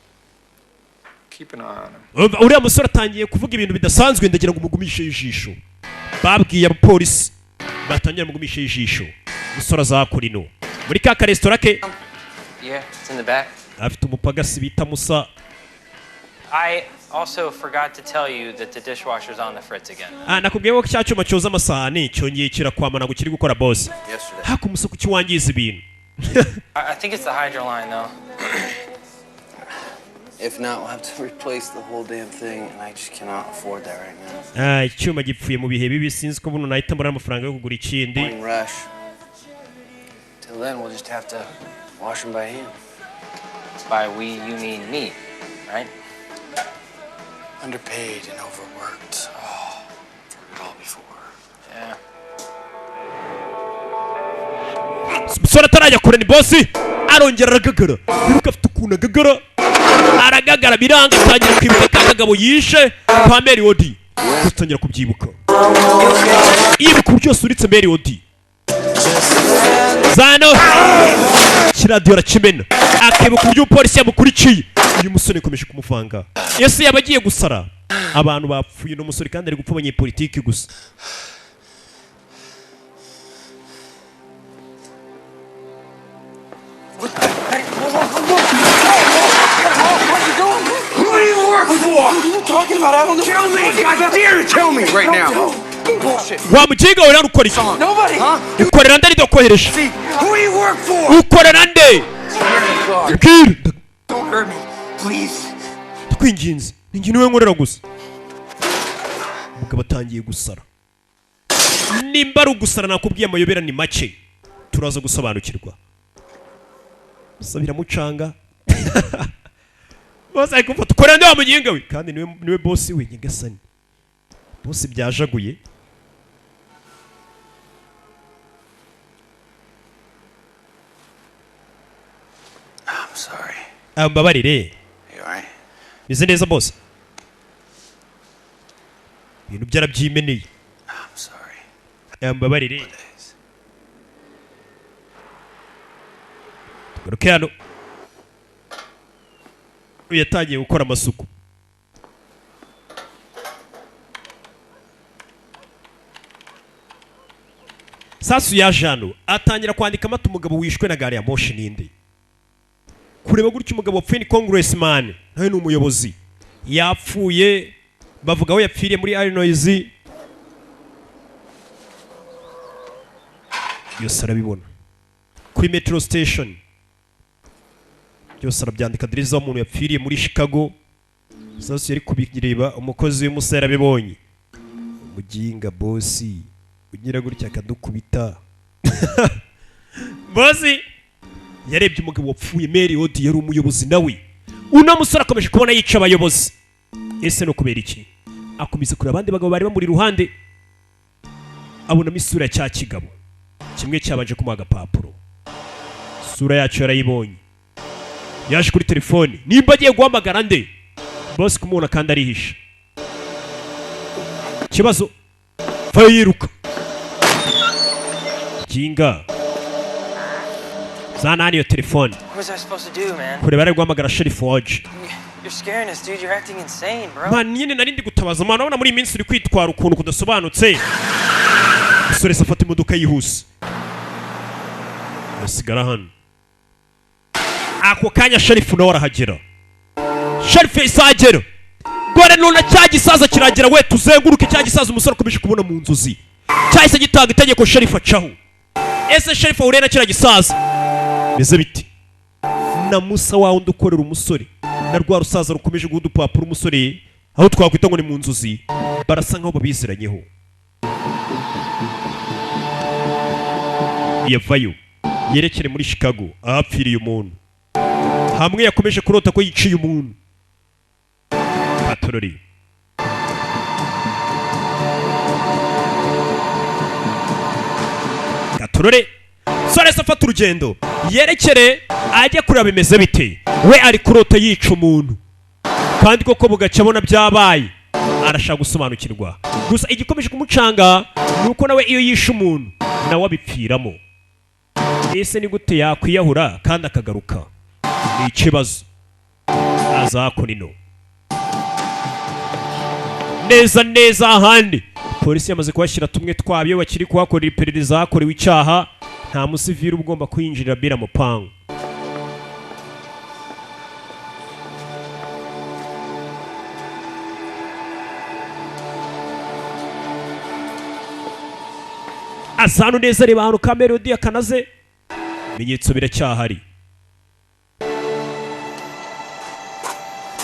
Keep an eye on him.
Umva, uriya musore atangiye kuvuga ibintu bidasanzwe, ndagira ngo umugumishe ijisho. Babwiye abapolisi batangira mugumishe ijisho. Umusore azakora ino muri ka karesitora ke.
Yeah, it's in the back.
Afite umupagasi bita Musa.
I also forgot to tell you that the dishwasher's on the fritz again.
Ah, nakubwiye ko cya cyuma cyoza amasahani cyongeye kirakwama, ntabwo kiri gukora, boss.
Yesterday.
Haka umusa, kuki wangiza ibintu?
I think it's the hydro line though.
If not, we'll have to replace the whole damn thing, and I just cannot afford that right now.
Ah, icyuma gipfuye mu bihe bibi, sinzi ko buno nahita mbona amafaranga yo kugura ikindi.
Morning rush. Till then, we'll just have to wash them by hand.
By we, you mean me, right?
Underpaid and overworked. Oh, I've heard it all before.
Yeah.
Umusore atarajya kure, ni bosi arongera aragagara. Wibuke afite ukuntu agagara, aragagara biranga, atangira kwibuka ka kagabo yishe kwa Mary Odi. Gusa atangira kubyibuka, yibuka uburyo yasuritse Mary Odi zano kiradiyo arakimena, akibuka uburyo umupolisi yamukurikiye. Uyu musore ikomeje kumuvanga, ese yaba agiye gusara? Abantu bapfuye n'umusore kandi ari gupfa abanyepolitiki gusa.
Who do you work for? What are you talking about? I don't know. Kill me! I dare you kill me right now. Bullshit.
Wa muginga we rero, ukora iki?
Nobody. Huh?
Ukorera nde? Aridokohereje.
Who do you work for?
Ukorera nde? Mbwira.
Don't hurt me, please.
Twinginze, ni njye niwe nkorera gusa. Umugabo atangiye gusara. Nimba ari ugusara, nakubwiye amayobera ni make, turaza gusobanukirwa. Gusa biramucanga, bose ari kumfata. Ukorera nde wa muginga we? Kandi niwe bosi we. Nyagasani, bosi byajaguye.
I'm sorry.
Ah, mbabarire.
You alright?
Meze neza, boss. Ibintu byarabyimeneye.
I'm sorry.
Ah, mbabarire. Tugaruke hano. Uyu yatangiye gukora amasuku. Sasu yaje hano, atangira kwandika amata. Umugabo wishwe na gari ya moshi ninde? Kureba gutya, umugabo wapfuye ni congressman, nawe ni umuyobozi. Yapfuye, bavuga aho yapfiriye muri Illinois. Byose arabibona kuri metro station, byose arabyandika. Adereza w'umuntu yapfiriye muri Chicago. Sasu yari kubireba, umukozi w'umusore yarabibonye. Umuginga boss ugira gutya akadukubita. Boss yarebye umugabo wapfuye, Mary Odi, yari umuyobozi nawe. Uno musore akomeje kubona yica abayobozi. Ese no kubera iki? Akomeza kureba abandi bagabo bari bamuri iruhande, abonamo isura ya cya kigabo kimwe cyabanje kumuha agapapuro. Isura yacu yarayibonye. Yaje kuri telefoni, nimba agiye guhamagara nde? Boss kumubona kandi arihisha ikibazo, vayo yiruka. Jinga zana iyo telefone.
What was I supposed to do, man?
Kureba, ari guhamagara Sheriff Hodge.
You're scaring us, dude. You're acting insane, bro.
Man, nyine nari ndi gutabaza, man. Urabona muri iyi minsi uri kwitwara ukuntu kudasobanutse. Umusore se afata imodoka yihuse, asigara hano. Ako kanya sheriff nawe arahagera. Sheriff yahise ahagera. Gore none cya gisaza kiragera. We, tuzenguruke cya gisaza umusore akomeje kubona mu nzozi cyahise gitanga itegeko. Sheriff acaho. Ese sheriff ahuriye na kiriya gisaza bimeze biti? Na Musa wa wundi ukorera umusore, na rwa rusaza rukomeje guha udupapuro umusore, aho twakwita ngo ni mu nzozi, barasa nkaho babiziranyeho. Yavayo yerekere muri Chicago ahapfiriye umuntu, hamwe yakomeje kurota ko yiciye umuntu. Patorori gatorore sore se afata urugendo yerekere ajye kureba bimeze bite. We ari kurota yica umuntu, kandi koko bugacya abona byabaye. Arashaka gusobanukirwa gusa. Igikomeje kumucanga ni uko nawe iyo yishe umuntu nawe abipfiramo. Ese ni gute yakwiyahura kandi akagaruka? Ni ikibazo. Azakora ino neza neza. Ahandi polisi yamaze kuhashyira tumwe twabyo, bakiri kuhakorera iperereza hakorewe icyaha. Nta musivili uba ugomba kwinjirira bira mupangu. Asanu neza, reba ahantu kamerodi akanaze, ibimenyetso biracyahari,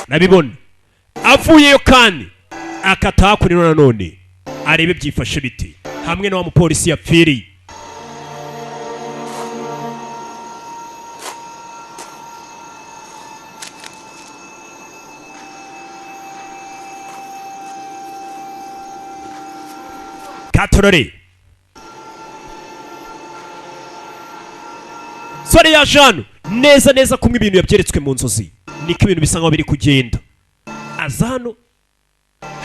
nabibona. Avuyeyo kandi akata hakuno nanone arebe byifashe bite hamwe na wa mupolisi yapfiriye. Katorore sore yaje hano neza neza kumwe ibintu yabyeretswe mu nzozi, niko ibintu bisa nkaho biri kugenda. Aza hano,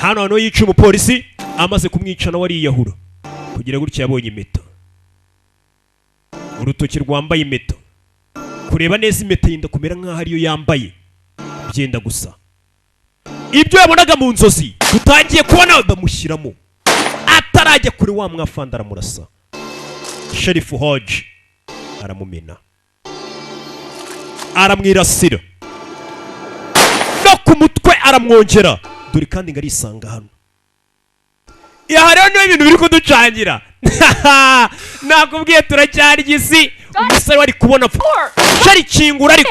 hano hano yica umupolisi. Amaze kumwica nawe ariyahura. Kugira gutya yabonye impeta, urutoki rwambaye impeta. Kureba neza, impeta yenda kumera nk'aho ariyo yambaye, byenda gusa. Ibyo yabonaga mu nzozi dutangiye kubona bamushyiramo. Atarajya kure, wa mwafanda aramurasa. Sheriff Hodge aramumena, aramwirasira no ku mutwe aramwongera. Dore kandi ngo arisanga hano. Aha rero niho ibintu biri kuducangira. Nakubwiye, turacyarya isi. Umusore wari kubona shari kingura ariko.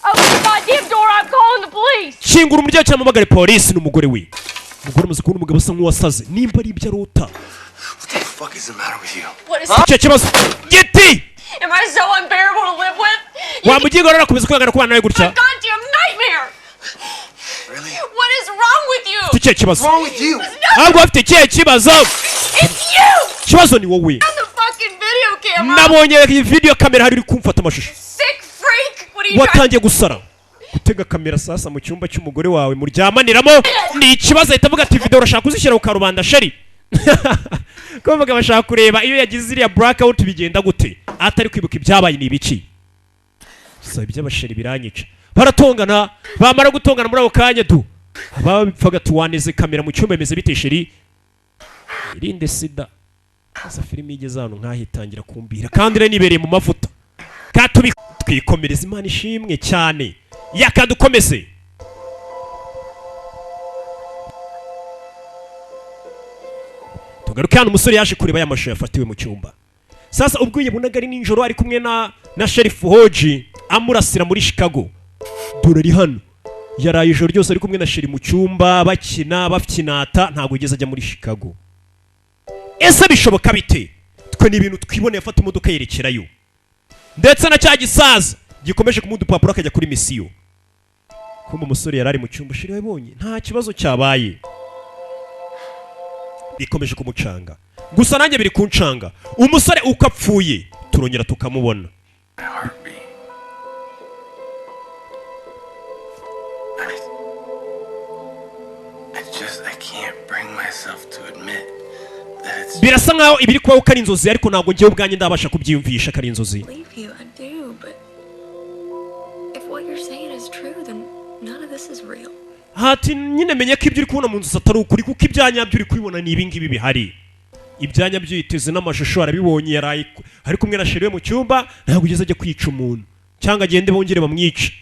Open the goddamn door! I'm calling the police!
Kingura umuryango cyangwa mpamagare polisi. N'umugore we, umugore amaze kubona umugabo asa nk'uwasaze, nimba ari ibyo arota.
What the fuck is the matter with you?
What is
Icyo kibazo giti.
Am I so unbearable to live with?
Wamugingo rero akomeza kwihangana kubana nawe gutya.
Goddamn nightmare! What is wrong with you?
Ufite ikihe kibazo?
What's wrong with you?
Ahubwo bafite ikihe kibazo?
It's you!
Ikibazo ni wowe.
On the fucking video camera!
Nabonye iyi video camera hari uri kumfata amashusho.
Sick freak! What do Are you
Watangiye gusara. Gutega kamera sasa mu cyumba cy'umugore wawe muryamaniramo ni ikibazo. Ahita avuga ati: "Video urashaka kuzishyira ku karubanda, chérie?" Ko bavuga bashaka kureba iyo yagize iriya blackout bigenda gute, atari kwibuka ibyabaye ni ibiki. Saba iby'abachéri biranyica. Baratongana, bamara gutongana muri ako kanya du bapfaga tuwaneze kamera mu cyumba. Bimeze bite, chérie? Irinde sida. Sasa filime igeze ahantu nk'aho itangira kumbira kandi rero nibereye mu mavuta katubi. Twikomereza, Imana ishimwe cyane, yakadukomeze. Tugaruke hano, umusore yaje kureba ya mashusho yafatiwe mu cyumba. Sasa ubwo yabonaga ari nijoro ari kumwe na sheriff Hoji amurasira muri Chicago. Dore ari hano, yaraye ijoro ryose ari kumwe na chérie mu cyumba, bakina bakinata, ntabwo yigeze ajya muri Chicago. Ese bishoboka bite? Twe ni ibintu twiboneye. Afata imodoka yerekerayo, ndetse na cya gisaza gikomeje kumuha udupapuro akajya kuri misiyo. Kumbe umusore yari ari mu cyumba, chérie yabonye nta kibazo cyabaye. Bikomeje kumucanga gusa, nanjye biri kuncanga. Umusore uko apfuye turongera tukamubona.
Heartbeat. I can't bring myself to admit that it's
Birasa nkaho ibiri kubaho ko ari inzozi, ariko ntabwo njyewe ubwanjye ndabasha kubyiyumvisha ko ari inzozi.
Believe you, I do, but if what you're saying is true, then none of this is real.
Hati nyine menye ko ibyo uri kubona mu nzozi atari ukuri, kuko ibyanyabyo uri kubibona ni ibingibi bihari. Ibyanya yiteze n'amashusho arabibonye, yaraye ari kumwe na chérie we mu cyumba, ntabwo ugeze ajya kwica umuntu cyangwa agende bongere bamwice,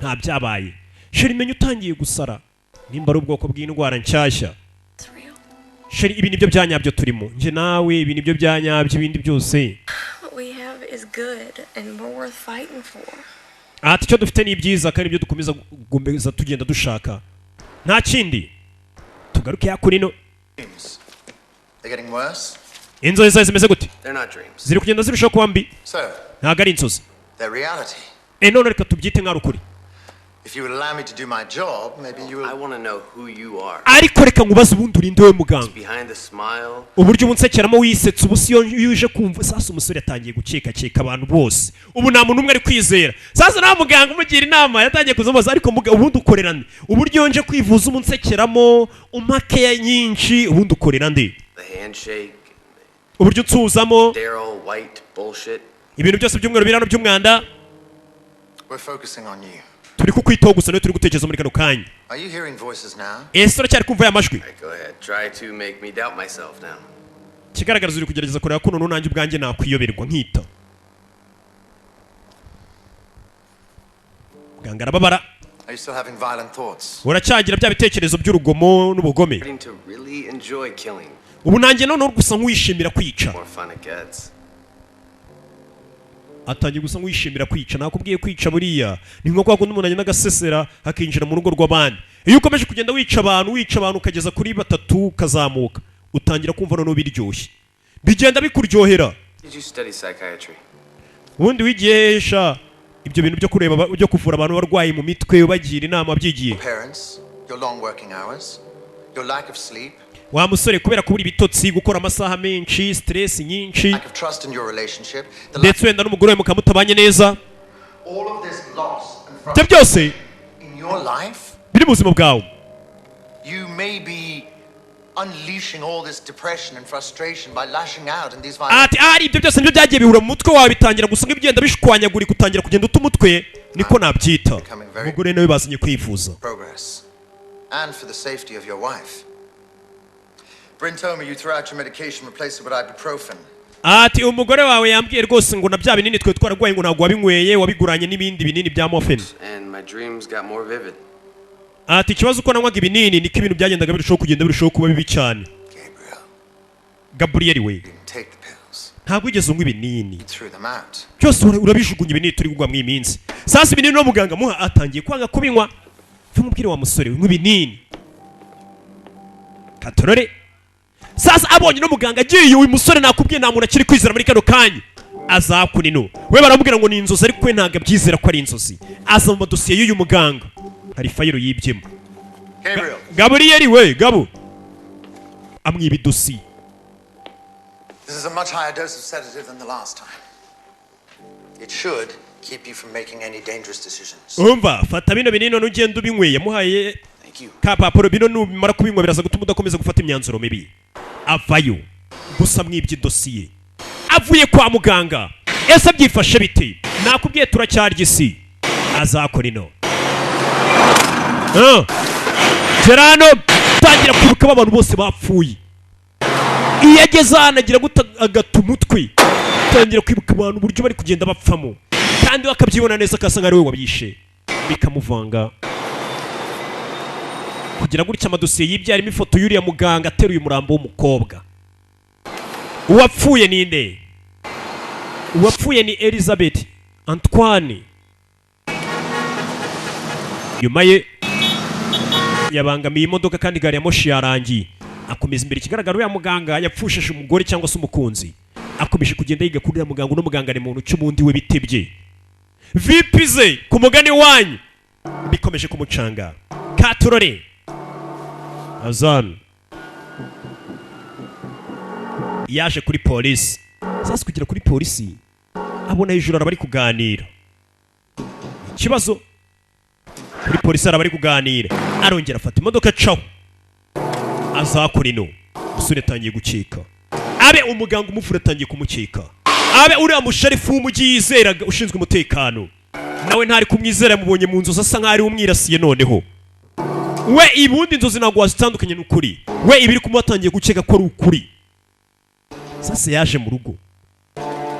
nta byabaye. Chérie, menye utangiye gusara, nimba ari ubwoko bw'indwara nshyashya.
It's real.
Chérie, ibi nibyo byanyabyo turimo njye nawe, ibi nibyo byanyabyo, ibindi byose.
What we have is good and we're worth fighting for.
Ati icyo dufite ni ibyiza kandi ibyo dukomeza gukomeza tugenda dushaka, nta kindi. Tugaruke hakurino.
Dreams. They're getting worse.
Inzozi zawe zimeze gute?
They're not dreams.
Ziri kugenda zirushaho kuba mbi.
So,
Ntabwo ari inzozi.
they're reality.
E none reka tubyite nk'ari ukuri.
If you would allow me to do my job, maybe you will.
I want to know who you are.
Ariko reka nkubaze, ubundi urinde wowe muganga?
Behind the smile,
Uburyo ubu nsekeramo wisetsa, ubu si iyo uje kumva. Sasa umusore yatangiye gukekakeka abantu bose, ubu nta muntu umwe ari kwizera. Sasa nawe muganga umugira inama yatangiye kuzamubaza: "Ariko ubundi ukorera nde? Uburyo nje kwivuza ubu nsekeramo, umpa keya nyinshi, ubundi ukorera nde?"
the handshake,
Uburyo unsuzamo,
Daryl White bullshit.
ibintu byose by'umweru biri hano by'umwanda.
We're focusing on you.
Turi kukwitaho gusa, niyo turi gutekereza muri kano kanya.
Are you hearing voices now?
Ese uracyari kumva aya majwi?
All right, go ahead. Try to make me doubt myself now.
Ikigaragaza uri kugerageza kureba ko noneho nanjye ubwanjye nakwiyoberwa nkita. Muganga arababara.
Are you still having violent thoughts?
Uracyagira bya bitekerezo by'urugomo n'ubugome?
Starting to really enjoy killing.
Ubu nanjye noneho gusa nk'uwishimira kwica.
The more fun it gets.
Atangiye gusa nk'uwishimira kwica. Nakubwiye, kwica buriya ni nko kwa kundi umuntu agenda agasesera akinjira mu rugo rw'abandi. Iyo ukomeje kugenda wica abantu, wica abantu, ukageza kuri batatu ukazamuka, utangira kumva noneho biryoshye, bigenda bikuryohera.
Did you study psychiatry?
Ubundi wigiye hesha ibyo bintu byo kureba byo kuvura abantu barwaye mu mitwe, ubagira inama, byigiye?
Parents, your long working hours, your lack of sleep,
Wa musore, kubera kubura ibitotsi, gukora amasaha menshi, stress nyinshi,
lack of trust in your relationship, the lack
ndetse wenda n'umugore wawe mukaba mutabanye neza,
all of this loss and
ibyo byose
in your life,
biri mu buzima bwawe,
you may be unleashing all this depression and frustration by lashing out in these violent
Ati ahari ibyo byose nibyo byagiye bihura mu mutwe wawe, bitangira gusa nk'ibigenda bishwanyagurika, utangira kugenda uta umutwe, niko nabyita. Umugore nawe bazanye kwivuza.
progress, and for the safety of your wife. Bryn told me you threw out your medication, replaced it with ibuprofen.
Ati umugore wawe yambwiye rwose ngo na bya binini twe twararwaye ngo ntabwo wabinyweye, wabiguranye n'ibindi binini bya morphine.
And my dreams got more vivid.
Ati ikibazo uko nanywaga ibinini niko ibintu byagendaga birushaho kugenda birushaho kuba bibi cyane. Gaburiyeli we,
Take the pills.
ntabwo wigeze unywa ibinini.
You threw them out.
Byose urabijugunya ibinini turi kugwa mu iyi minsi. Sasa ibinini no muganga muha atangiye kwanga kubinywa. Mubwire wa musore, unywa ibinini katorore. Sasa abonye no muganga agiye, uyu musore nakubwiye nta muntu akiri kwizera muri kano kanya. Azakunino we baramubwira ngo ni inzozi, ariko we ntabwo abyizera ko ari inzozi. Aza mu madosiye y'uyu muganga, hari fayiro yibyemo.
Gabriel.
Gaburiyeli we, Gabo amwiba idosiye.
This is a much higher dose of sedative than the last time. It should Keep you from making any dangerous decisions.
Umva, fata bino binini none ugenda ubinyweye. Yamuhaye ka papuro. Bino numara kubinywa biraza gutuma udakomeza gufata imyanzuro mibi. Avayo gusa mwibye dosiye avuye kwa muganga. Ese byifashe bite? Nakubwiye, turacyarya isi. Azakora ino. Ah. Gera hano, tangira kwibuka abantu bose bapfuye. Iyo ageze hano agira guta agata umutwe, tangira kwibuka abantu uburyo bari kugenda bapfamo, kandi we akabyibona neza, akasa nkaho ari we wabyishe, bikamuvanga. Kugira gutya, amadosiye y'ibyo harimo ifoto y'uriya muganga ateruye umurambo w'umukobwa. Uwapfuye ni nde? Uwapfuye ni Elizabeth Antoine. Nyuma ye yabangamiye imodoka, kandi gari ya moshi yarangiye. Akomeza imbere. Ikigaragara, uriya muganga yapfushije umugore cyangwa se umukunzi. Akomeje kugenda yiga kuri uriya muganga. Uno muganga ni muntu cy'ubundi we bitebye vipi ze ku mugani wanyu, bikomeje kumucanga. Katurore azan yaje kuri polisi. Sasa kugera kuri polisi, abona hejuru araba ari kuganira ikibazo. Kuri polisi araba ari kuganira, arongera afata imodoka acaho azakora ino. Umusore atangiye gukeka, abe umuganga umuvura atangiye kumukeka, abe uriya musherifu w'umujyi yizeraga ushinzwe umutekano nawe ntari kumwizera. Yamubonye mu nzozi asa nkaho ari umwirasiye. Noneho we ibundi inzozi ntabwo wazitandukanye n'ukuri. We ibiri kumuba atangiye gukeka ko ari ukuri. Sasa yaje mu rugo,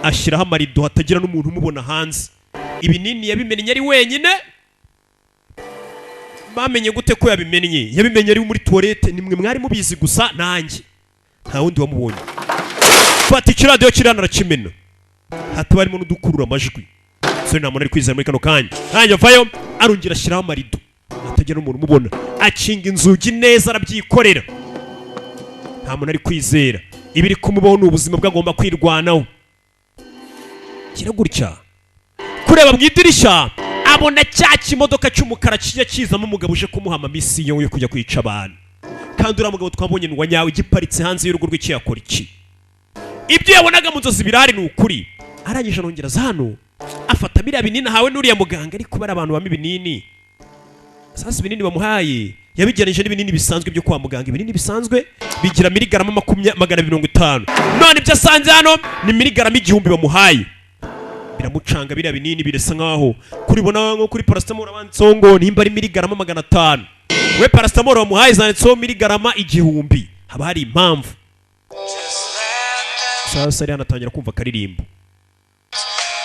ashyiraho amarido hatagira n'umuntu umubona hanze. Ibinini yabimennye ari wenyine. Bamenye gute ko yabimennye? Yabimenye ari muri toilette. Nimwe mwari mubizi gusa, nanjye nta wundi wamubonye. Fata ikiradiyo kirana arakimena, hataba harimo n'udukurura amajwi. So nta muntu ari kwizera muri kano kanya. Nanjye avayo, arongera ashyiraho amarido hatagira n'umuntu umubona, akinga inzugi neza, arabyikorera. Nta muntu ari kwizera. Ibiri kumubaho ni ubuzima bwe, agomba kwirwanaho. Kira gutya kureba mu idirishya, abona cya kimodoka cy'umukara kijya kizamo umugabo uje kumuha amamisiyo yo kujya kwica abantu. Kandi uriya mugabo twabonye ni uwa nyawe, giparitse hanze y'urugo rw'ikiyakora iki. Ibyo yabonaga mu nzozi birahari, ni ukuri. Arangije arongera aza hano, afata biriya binini ahawe n'uriya muganga. Ariko bari abantu bama ibinini. Sasa ibinini bamuhaye yabigereranyije n'ibinini bisanzwe byo kwa muganga. Ibinini bisanzwe bigira miligarama 250, none ibyo asanze hano ni miligarama 1000 bamuhaye. Biramucanga. Biriya binini birasa nkaho kuribona nko kuri paracetamol banditseho ngo nimba ari miligarama 500, we paracetamol bamuhaye zanditseho miligarama 1000. Haba hari impamvu. Sasa ari atangira kumva akaririmbo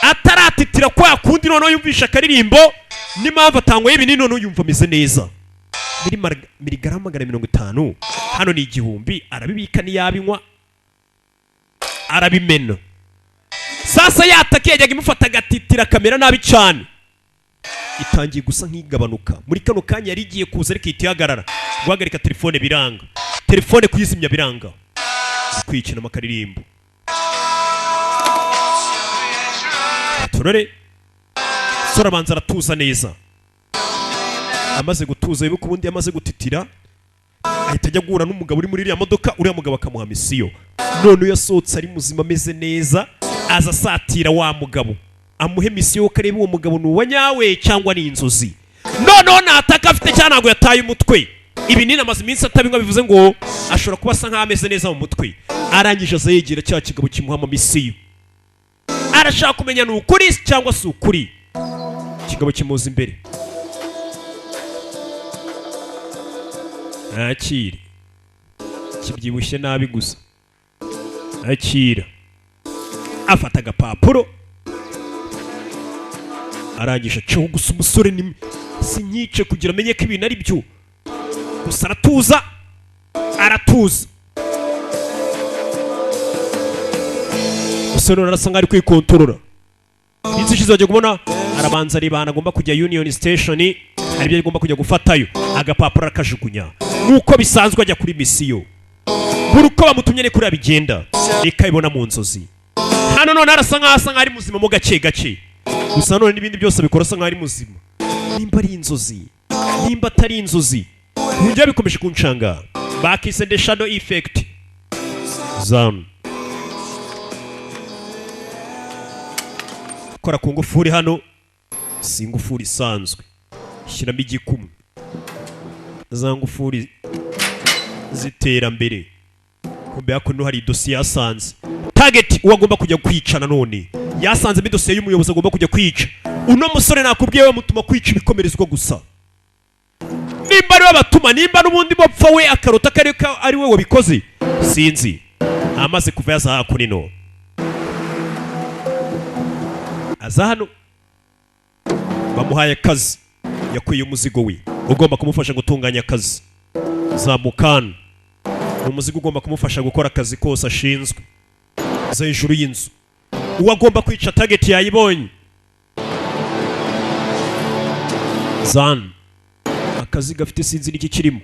ataratitira kwa kundi. Noneho yumvisha akaririmbo n'impamvu atangoye ibinini, noneho yumva ameze neza. Miligarama 250, hano ni 1000. Arabibika, ntiyabinywa, arabimena. Sasa yataka yajyaga imufata agatitira akamera nabi cyane, itangiye gusa nk'igabanuka. Muri kano kanya yari igiye kuza, ariko ihita ihagarara. Guhagarika telefone biranga, telefone kuyizimya biranga. Kwikinamo akaririmbo turore. Sora abanza aratuza neza. Amaze gutuza, wibuka ubundi yamaze gutitira, ahita ajya guhura n'umugabo uri muri iriya modoka. Uriya mugabo akamuha misiyo. None uyu yasohotse ari muzima, ameze neza, aza asatira wa mugabo amuhe misiyo, ko areba uwo mugabo ni uwa nyawe cyangwa ni inzozi. Noneho nataka afite cyangwa ntabwo yataye umutwe. Ibinini amaze iminsi atabinywa, bivuze ngo ashobora kuba asa nkaho ameze neza mu mutwe. Arangije aza yegera cya kigabo kimuha amamisiyo, arashaka kumenya ni ukuri cyangwa si ukuri. Ikigabo kimuza imbere, akire kibyibushye nabi gusa. Akira, afata agapapuro, arangije acaho gusa. Umusore ni sinyice kugira amenye ko ibintu ari byo gusa. Aratuza, aratuza. Umusore arasa nkaho ari kwikontorora. Iminsi ishize bajya kubona, arabanza areba ahantu agomba kujya, Union Station, hari ibyo agomba kujya gufatayo. Agapapuro arakajugunya nk'uko bisanzwe, ajya kuri misiyo. Buri uko bamutumye ni kuriya bigenda, reka ibona mu nzozi. Hano none arasa nkaho asa nkaho ari muzima mo gake gake gusa. None n'ibindi byose abikora asa nkaho ari muzima. Nimba ari inzozi, nimba atari inzozi, ibyo bikomeje kuncanga. Bakise The Shadow Effect zone. Kora ku ngufuri hano, si ingufuri isanzwe, shyiramo igikumwe, za ngufuri z'iterambere. Kumbe hakuno hari idosiye yasanze, target uwo agomba kujya kwica. Nanone yasanzemo idosiye y'umuyobozi agomba kujya kwica. Uno musore nakubwiye, bamutuma kwica ibikomerezwa gusa. Nimba ari we batuma, nimba n'ubundi bapfa, we akarota ko ari we wabikoze, sinzi. Amaze kuva yaza hakuno, aza hano bamuhaye akazi. Yakuye umuzigo we ugomba kumufasha gutunganya akazi. Zamukana ni umuzigo ugomba kumufasha gukora akazi kose ashinzwe. Aza hejuru y'inzu, uwo agomba kwica target yayibonye. Zan akazi gafite, sinzi n'iki kirimo.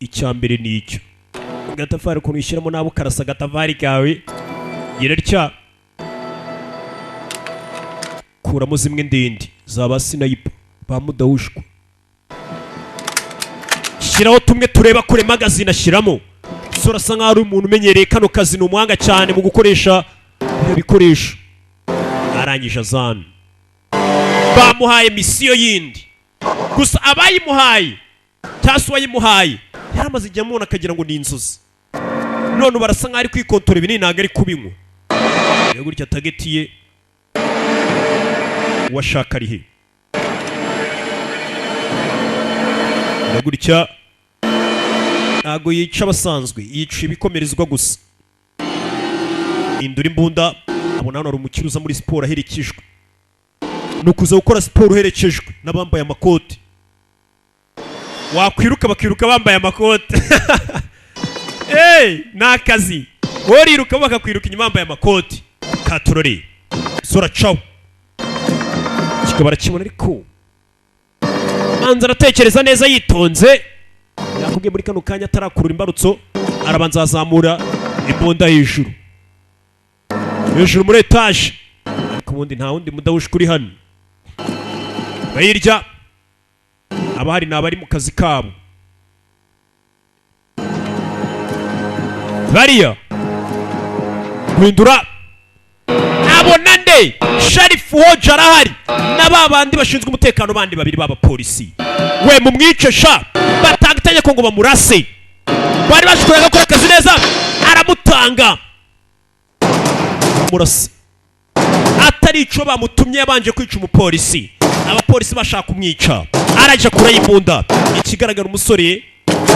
Icya mbere ni icyo agatafari, ukuntu ushyiramo nawe ukarasa agatafari kawe. Gira kuramo zimwe ndende zaba sniper ba mudawushwa, shyiraho tumwe tureba kure. Magazine ashyiramo. Sora asa nkaho ari umuntu umenyereye kano kazi, ni umuhanga cyane mu gukoresha ibyo bikoresho. Arangije azana, bamuhaye misiyo yindi. Gusa abayimuhaye cyangwa se uwayimuhaye yari amaze igihe amubona akagira ngo ni inzozi. None ubu arasa nkaho ari kwikontora ibinini, ntabwo ari kubinywa. Rero gutya target ye uwashaka ari he? Rero gutya ntabwo yica abasanzwe, yica ibikomerezwa gusa. Indura imbunda, abona hano hari umukire uza muri siporo aherekejwe. Ni ukuza gukora siporo uherekejwe n'abambaye amakoti, wakwiruka bakiruka bambaye amakote. Hey, ni akazi, wowe uriruka bo bakakwiruka inyuma bambaye amakoti. Katurori sora cawo kikaba arakibona, ariko manza aratekereza neza yitonze. Yakubwiye muri kano kanya atarakurura imbarutso, arabanza azamura imbunda hejuru hejuru muri etaje. Ariko ubundi nta wundi mudawushwa uri hano. Bayirya abahari ni abari mu kazi kabo bariya. Guhindura, abona nde? Sheriff Hoje arahari na ba bandi bashinzwe umutekano bandi babiri b'abapolisi. We mumwice sha! Batanga itegeko ngo bamurase. Bari bashobora gukora akazi neza. Aramutanga murase, atari ico bamutumye, yabanje kwica umupolisi. Abapolisi bashaka kumwica, arajya kure y'imbunda. Ikigaragara, umusore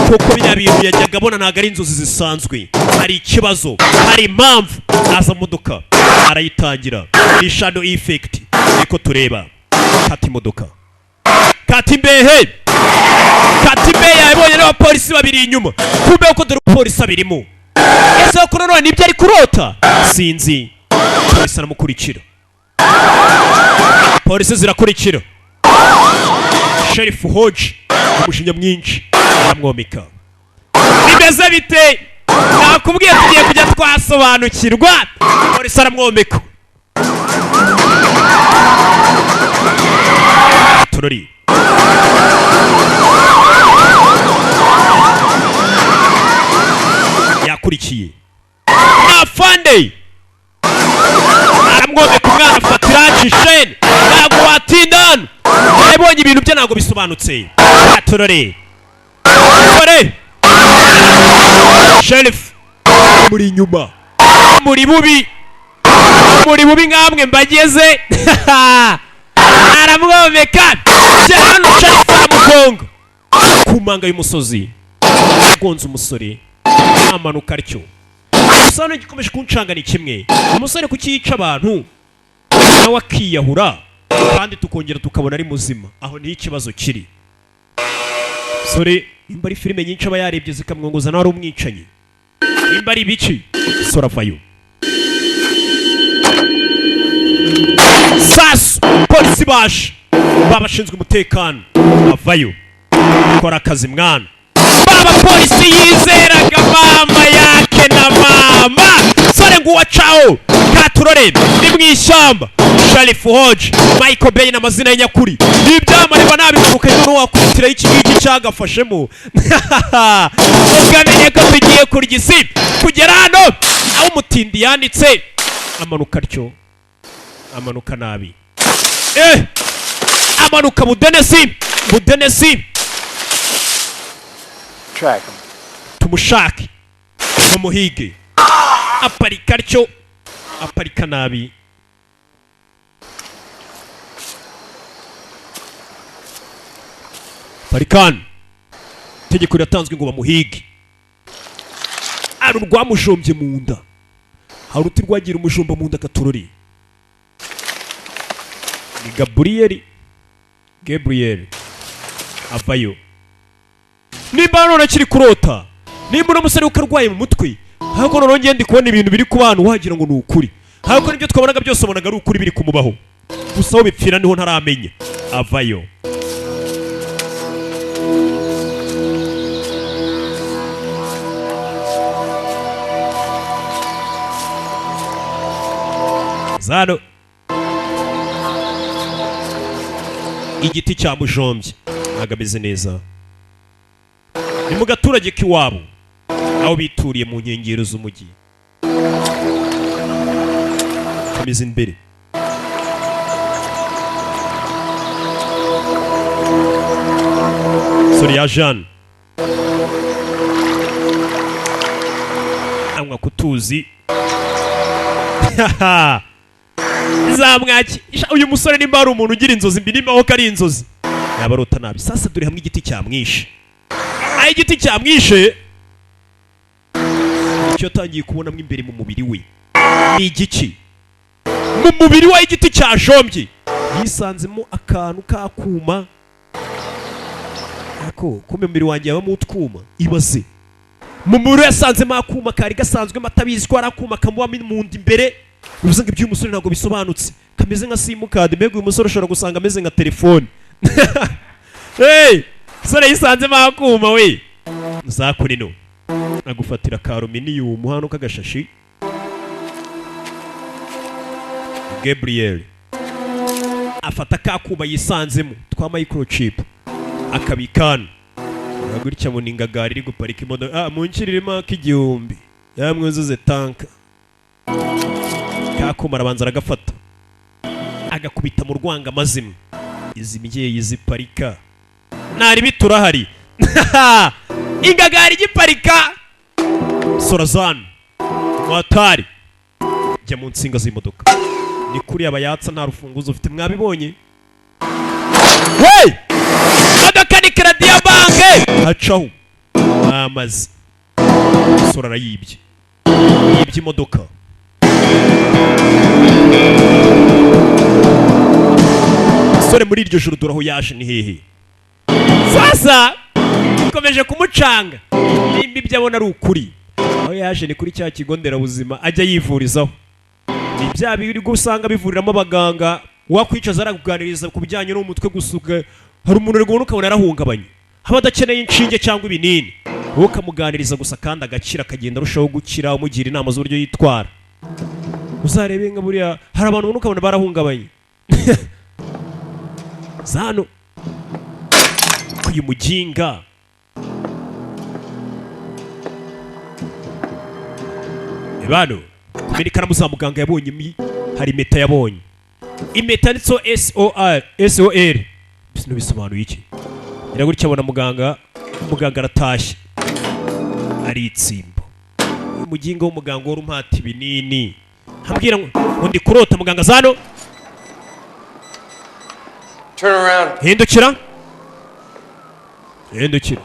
kuko biriya bintu yajyaga abona ntabwo ari inzozi zisanzwe, hari ikibazo, hari impamvu. Aza modoka arayitangira, ni shadow effect niko tureba. Kata imodoka, kata imbehe, kata imbehe. Yabonye n'abapolisi babiri inyuma. Kumbe ko dore umupolisi abirimo. Ese ko nanone nibyo ari kurota? Sinzi. Polisi aramukurikira, polisi zirakurikira. Sheriff Hodge umujinya mwinshi aramwomeka. Bimeze bite? Nakubwiye tugiye kujya twasobanukirwa. Polisi aramwomeka. Turori yakurikiye afande, aramwomeka. Umwana afata iraci sheni, ntabwo watinda hano. Yabonye ibintu bye ntabwo bisobanutse. Turore dore sheriff muri inyuma, muri bubi, muri bubi nkamwe mbageze. Aramwomeka hano, sheriff aramugonga ku manga y'umusozi, agonze umusore amanuka atyo. Gusa hano igikomeje kuncanga ni kimwe: umusore kuki yica abantu nawe akiyahura, kandi tukongera tukabona ari muzima? Aho niho ikibazo kiri. Sore nimba ari filime nyinshi aba yarebye zikamwongoza nawe ari umwicanyi, nimba ari ibiki, sora avayo. Sasu, polisi baje, babashinzwe umutekano avayo. Kora akazi mwana. Baba polisi yizeraga mama yake na mama sore nguwa cawo. Katurore ni mu ishyamba. Sheriff Hodge, Michael Bay n'amazina ye nyakuri ni ibyamamare nabivuka. Noneho wakubitiraho iki ngiki cyagafashemo, ukamenye ko tugiye kurya isi. Kugera hano aho umutindi yanditse, amanuka atyo. Amanuka nabi, amanuka budenesi budenesi.
Track him.
Tumushake, tumuhige. Aparika atyo, aparika nabi. Parikani, itegeko riratanzwe ngo bamuhige. Ari urwamujombye mu nda, hari uruti rwagira umujumba mu nda. Katurori ni Gaburiyeli. Gabriel avayo. Nimba none akiri kurota, nimba uno musore uko arwaye mu mutwe, ahubwo noneho ngende ndi kubona ibintu biri ku bantu wagira ngo ni ukuri, ahubwo nibyo twabonaga byose wabonaga ari ukuri biri kumubaho, gusa aho bipfira niho ntaramenya. Avayo. Zano igiti cyamujombye, ntabwo ameze neza. Ni mu gaturage k'iwabo aho bituriye mu nkengero z'umujyi. Komeza imbere. Sore ya Jeanne anywa kutuzi zamwaki. Uyu musore nimba ari umuntu ugira inzozi mbi, nimba ko ari inzozi yaba arota nabi. Sasa dore hamwe igiti cyamwishe. Aho igiti cyamwishe, icyo yatangiye kubonamo imbere mu mubiri we ni igiki? Mu mubiri we igiti cyajombye, yisanzemo akantu k'akuma. Ako ko mu mubiri wanjye habamo utwuma, ibaze. Mu mubiri we yasanzemo akuma kari gasanzwemo, atabizi ko ari akuma kamubamo mu nda imbere. Bivuze ngo iby'uyu musore ntabwo bisobanutse, kameze nka simukadi. Mbega uyu musore ushobora gusanga ameze nka telefone. Hey, sore yisanzemo akuma we nzakurino agufatira ka aluminiyumu hano k'agashashi. Gabriel afata ka kuma yisanzemo twa microchip akabikana gutya mu ningagari iri guparika imodoka. Ah, munkiririmo ak'igihumbi yamwuzuze tanka. Kakuma arabanza aragafata agakubita mu rwanga amazimwe. Izi mbyeyi ziparika ntari biturahari ingagari igiparika. Sorazan watari jya mu nsinga z'imodoka, ni kuri abayatsa nta rufunguzo ufite, mwabibonye. Hey! Imodoka ni credit ya banke, hacaho amazi. Sora arayibye, yibye imodoka. Sore muri iryo joro dore aho yaje ni hehe. Sasa ikomeje kumucanga nimba ibyo abona ari ukuri. Aho yaje ni kuri cya kigo nderabuzima ajya yivurizaho. Ni bya biri gusanga bivuriramo abaganga, wakwicaza arakuganiriza ku bijyanye n'umutwe gusuka. Hari umuntu uri guhunuka ukabona arahungabanye, haba adakeneye inshinge cyangwa ibinini, wowe ukamuganiriza gusa kandi agakira, akagenda arushaho gukira, umugira inama z'uburyo yitwara. Uzarebe nka buriya hari abantu ubona ukabona barahungabanye. Zano uyu muginga ebano kumena ikaramu za muganga yabonye, hari impeta yabonye, impeta yanditseho SOR SOR. Bino bisobanuye iki? Gutya abona muganga, muganga aratashye aritsimba. Uyu muginga w'umuganga wari umpata ibinini ambwira ngo ndi kurota. Muganga zano
Turn around.
Hindukira, hindukira.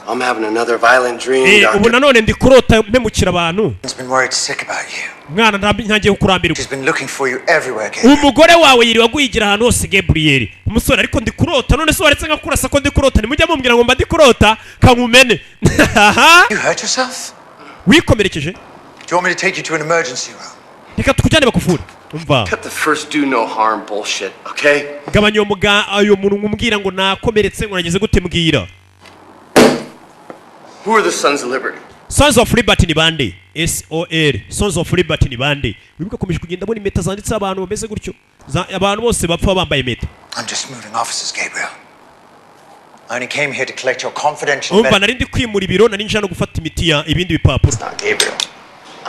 I'm having another violent dream, doctor.
Ubu nanone ndi kurota mpemukira abantu.
She's been worried sick about you.
Mwana ntangiye kukurambirwa.
She's been looking for you everywhere, Gabriel.
Umugore wawe yiriwe aguhigira ahantu hose Gabriel. Umusore ariko ndi kurota none se waretse nkakurasa ko ndi kurota, nimujya mumbwira ngo mba ndi kurota kankumene.
You hurt yourself?
Wikomerekeje?
Do you want me to take you to an emergency room?
Reka tukujyane bakuvure. Umva.
Cut the first do no harm bullshit, okay?
Gabanya uyo muntu ngumbwira ngo nakomeretse ngo nageze gute mbwira.
Who are the Sons of Liberty?
Sons of Liberty ni bande? SOL. Sons of Liberty ni bande? Wibuka komeje kugenda mbona impeta zanditse abantu bameze gutyo. Abantu bose bapfa bambaye impeta.
I'm just moving offices, Gabriel. I only came here to collect your confidential
Umva nari ndi kwimura ibiro, nari nje no gufata imiti ya ibindi bipapuro.
Gabriel.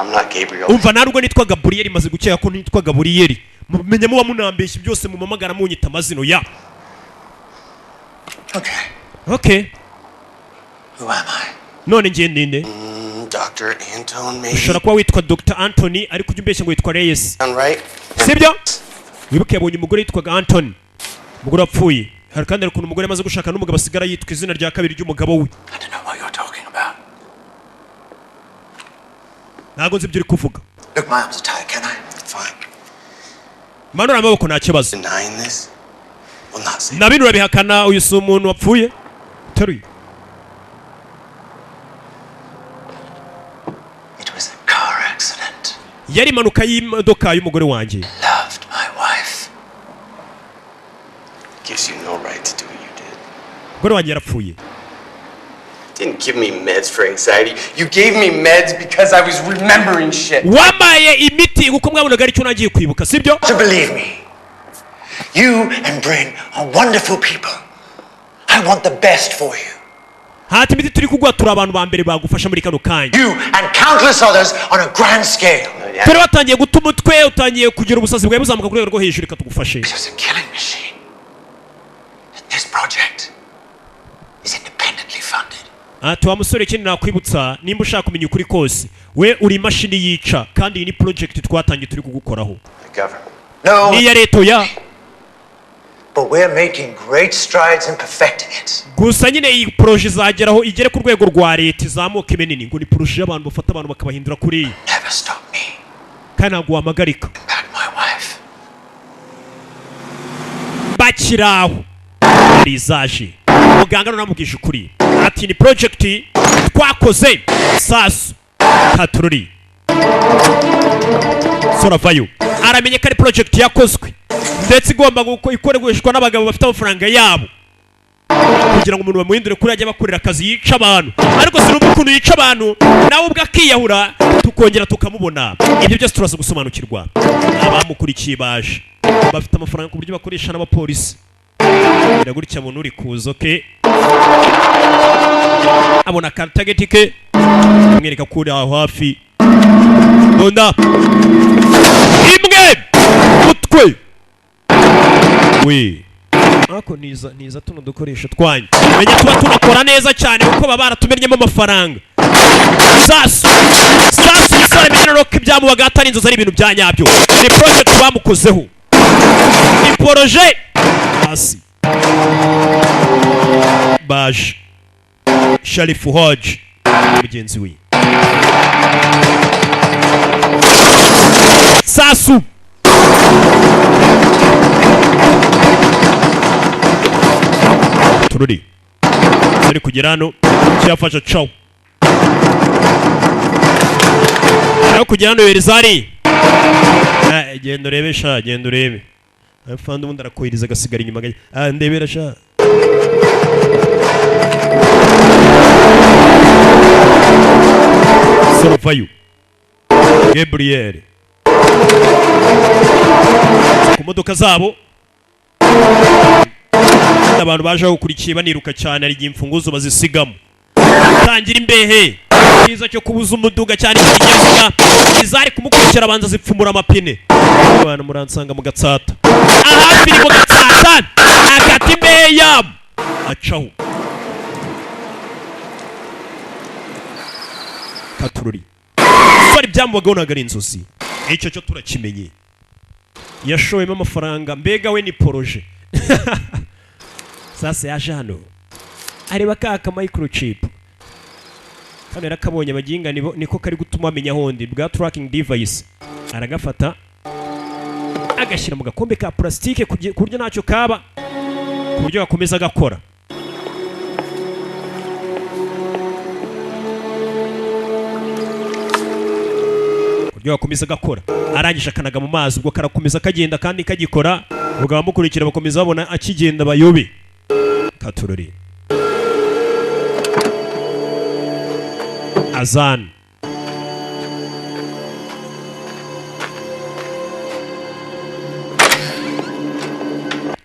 I'm not Gabriel.
Umva, ntabwo nitwa Gaburiyeri. Maze gukeka ko nitwa Gaburiyeri. Mumenye muba munambeshya byose, mumamagara munyita amazino ya.
Okay.
Okay.
Who am I?
None ngiye ninde?
Dr. Anton, maybe?
Ushobora kuba witwa Dr Anthony, ariko ujya umbeshya ngo witwa Reyes.
Sound right?
Sibyo? Wibuke yabonye umugore yitwaga Anthony, umugore wapfuye. Hari kandi hari ukuntu umugore amaze gushaka n'umugabo asigara yitwa izina rya kabiri ry'umugabo we.
I don't know what you're talking about.
Ntabwo nzi ibyo uri kuvuga.
Look, my arms are tired, can I?
Fine.
Manura amaboko, nta kibazo.
Denying this will not save.
Na bino urabihakana? Uyu si umuntu wapfuye teruye.
It was a car accident.
Yari impanuka y'imodoka y'umugore wanjye.
Loved my wife.
Gives you no right to do what you did.
Umugore wanjye yarapfuye.
Didn't give me meds for anxiety. You gave me meds because I was remembering shit.
Wampaye imiti kuko mwabonaga aricyo nagiye kwibuka, sibyo?
To believe me, you and Bryn are wonderful people. I want the best for you.
Hati imiti turi kuguha, turi abantu ba mbere bagufasha muri kano kanya.
You and countless others on a grand scale.
Dore watangiye guta umutwe, utangiye kugira ubusazi bwawe buzamuka ku rwego rwo hejuru. Reka tugufashe.
It's a killing machine. And this project is independently funded.
Ati wa musore, ikindi nakwibutsa, nimba ushaka kumenya ukuri kose, we uri imashini yica, kandi iyi ni project twatangiye turi kugukoraho.
The government.
No,
ni iya leta ya.
but we're making great strides in perfecting it.
Gusa nyine iyi projet izageraho igere ku rwego rwa leta, izamuke minini. Ngo ni projet y'abantu bafata abantu bakabahindura kuri iyi.
Never stop me.
Kandi ntabwo wamagarika
Back my wife.
bakiri aho. Hari izaje muganga none amubwije ukuri, ati ni project twakoze. Sasu katururi soravayo, aramenye ko ari project yakozwe ndetse igomba ikoreshwa n'abagabo bafite amafaranga yabo kugira ngo umuntu bamuhindure kuri ajye bakorera akazi yica abantu. Ariko sinumva ukuntu yica abantu nawe ubwo akiyahura, tukongera tukamubona. Ibyo byose turaza gusobanukirwa. Abamukurikiye baje bafite amafaranga ku buryo bakoresha n'abapolisi. Gutya muntu uri kuza, okay, abona ka target ke, amwereka ko uri aho hafi. Mbona imwe mutwe we, ariko niza niza tuno dukoresho twanyu, menya tuba tunakora neza cyane kuko baba baratumennyemo amafaranga. Sasu sasu, umusore menya rero ko ibyamubaga atari inzozi, ari ibintu bya nyabyo. Ni project bamukozeho, ni projet hasi baje. Sharifu Hodge mugenzi we sasu tururi turi kugera hano, cyafashe caw aho kugera hano yohereza hari. Genda urebe sha, genda urebe. Afande ubundi arakohereza agasigara inyuma ndebera sha. Sorovayo Gabriel ku modoka zabo, abantu baje gukurikiye baniruka cyane, hari igihe imfunguzo bazisigamo. Tangira imbehe cyiza cyo kubuza umuduga cyane ikinyabiziga izari kumukurikira, abanza zipfumura amapine. Abantu muransanga mu Gatsata, ahafi ni mu Gatsata, akata imbehe yabo acaho katururi. Sore, ibyamubagaho ntabwo ari inzozi, icyo cyo turakimenye. Yashowemo amafaranga, mbega we ni projet. Sasa yaje hano areba ka microchip kano, yarakabonye abaginga niko kari gutuma amenya hondi bwa tracking device. Aragafata agashyira mu gakombe ka plastique ku buryo ntacyo kaba, ku buryo gakomeza gakora. Ku buryo gakomeza gakora, arangije akanaga mu mazi, ubwo karakomeza kagenda kandi kagikora. Ubwo abamukurikira bakomeza babona akigenda bayobe katurori. Azan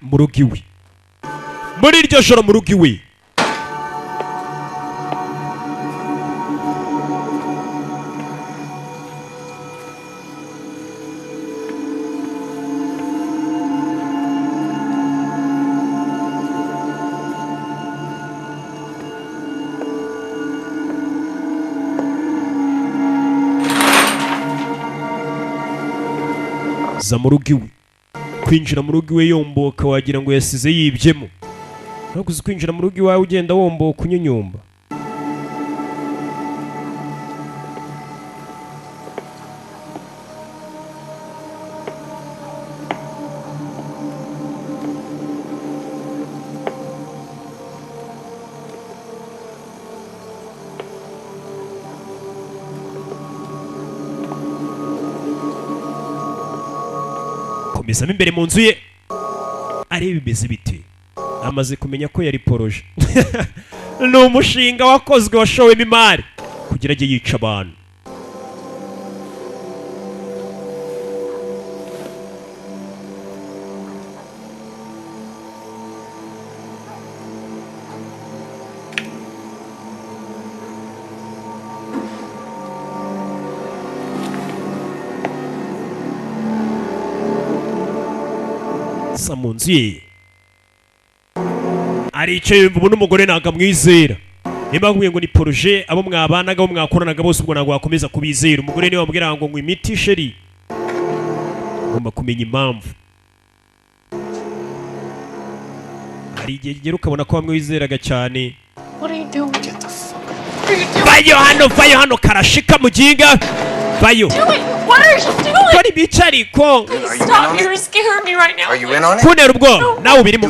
mu rugo iwe muri iryo joro, mu rugo iwe Za mu rugo iwe, kwinjira mu rugo iwe yomboka, wagira ngo yasize yibyemo. Ntabwo uzi kwinjira mu rugo iwawe ugenda womboka unyunyumba. Komezamo imbere mu nzu ye, areba bimeze bite. Amaze kumenya ko yari projet, ni umushinga wakozwe, washowemo imari kugira ajye yica abantu. Sa mu nzu ye aricaye, yumva ubu n'umugore ntabwo amwizera. Niba nkubwiye ngo ni projet, abo mwabanaga, abo mwakoranaga bose, ubwo ntabwo wakomeza kubizera. Umugore niwe wamubwira ngo ngo imiti chérie, ugomba kumenya impamvu. Hari igihe kigera ukabona ko bamwe wizeraga cyane.
What are you doing? Get the fuck. What are you doing?
Vayo hano, vayo hano, karashika muginga, vayo.
Doing? What are you doing?
Kora ibice ariko.
Please stop. You're scaring me right now.
Are you in on it?
Kuntera ubwoba, nawe ubirimo?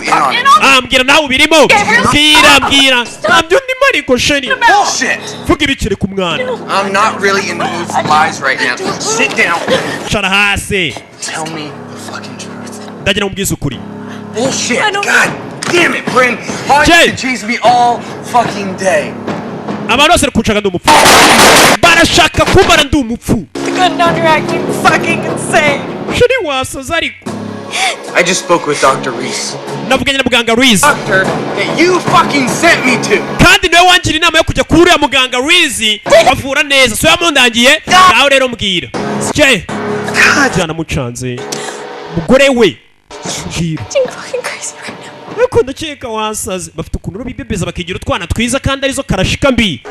Ah, mbwira, nawe ubirimo? Mbwira, mbwira, ntabyo ndimo ariko chérie.
Bullshit!
Vuga ibikiri ku mwana.
I'm not really in the mood for lies right now. Sit down.
Cara hasi.
Tell me the fucking truth.
Ndagira ngo umbwize ukuri.
Bullshit.
I don't-
God damn it, Bryn. Why
Jay.
you chase me all fucking day?
Abantu bose bari kunshaka ndi umupfu, barashaka kumbara ndi umupfu.
The gun down. You're acting fucking insane.
Chérie, wasaze ariko.
I just spoke with Dr. Reese.
Navuganye na muganga Reese.
Doctor that you fucking sent me to.
Kandi niwe wangira inama yo kujya kuri uriya muganga Reese, avura neza, so yamundangiye. Nawe rero mbwira sike byanamucanze. Mugore we, mbwira.
Acting fucking crazy right now.
Ariko ndakeka wasaze. Bafite ukuntu rero bibebeza bakigira utwana twiza kandi arizo karashika mbi.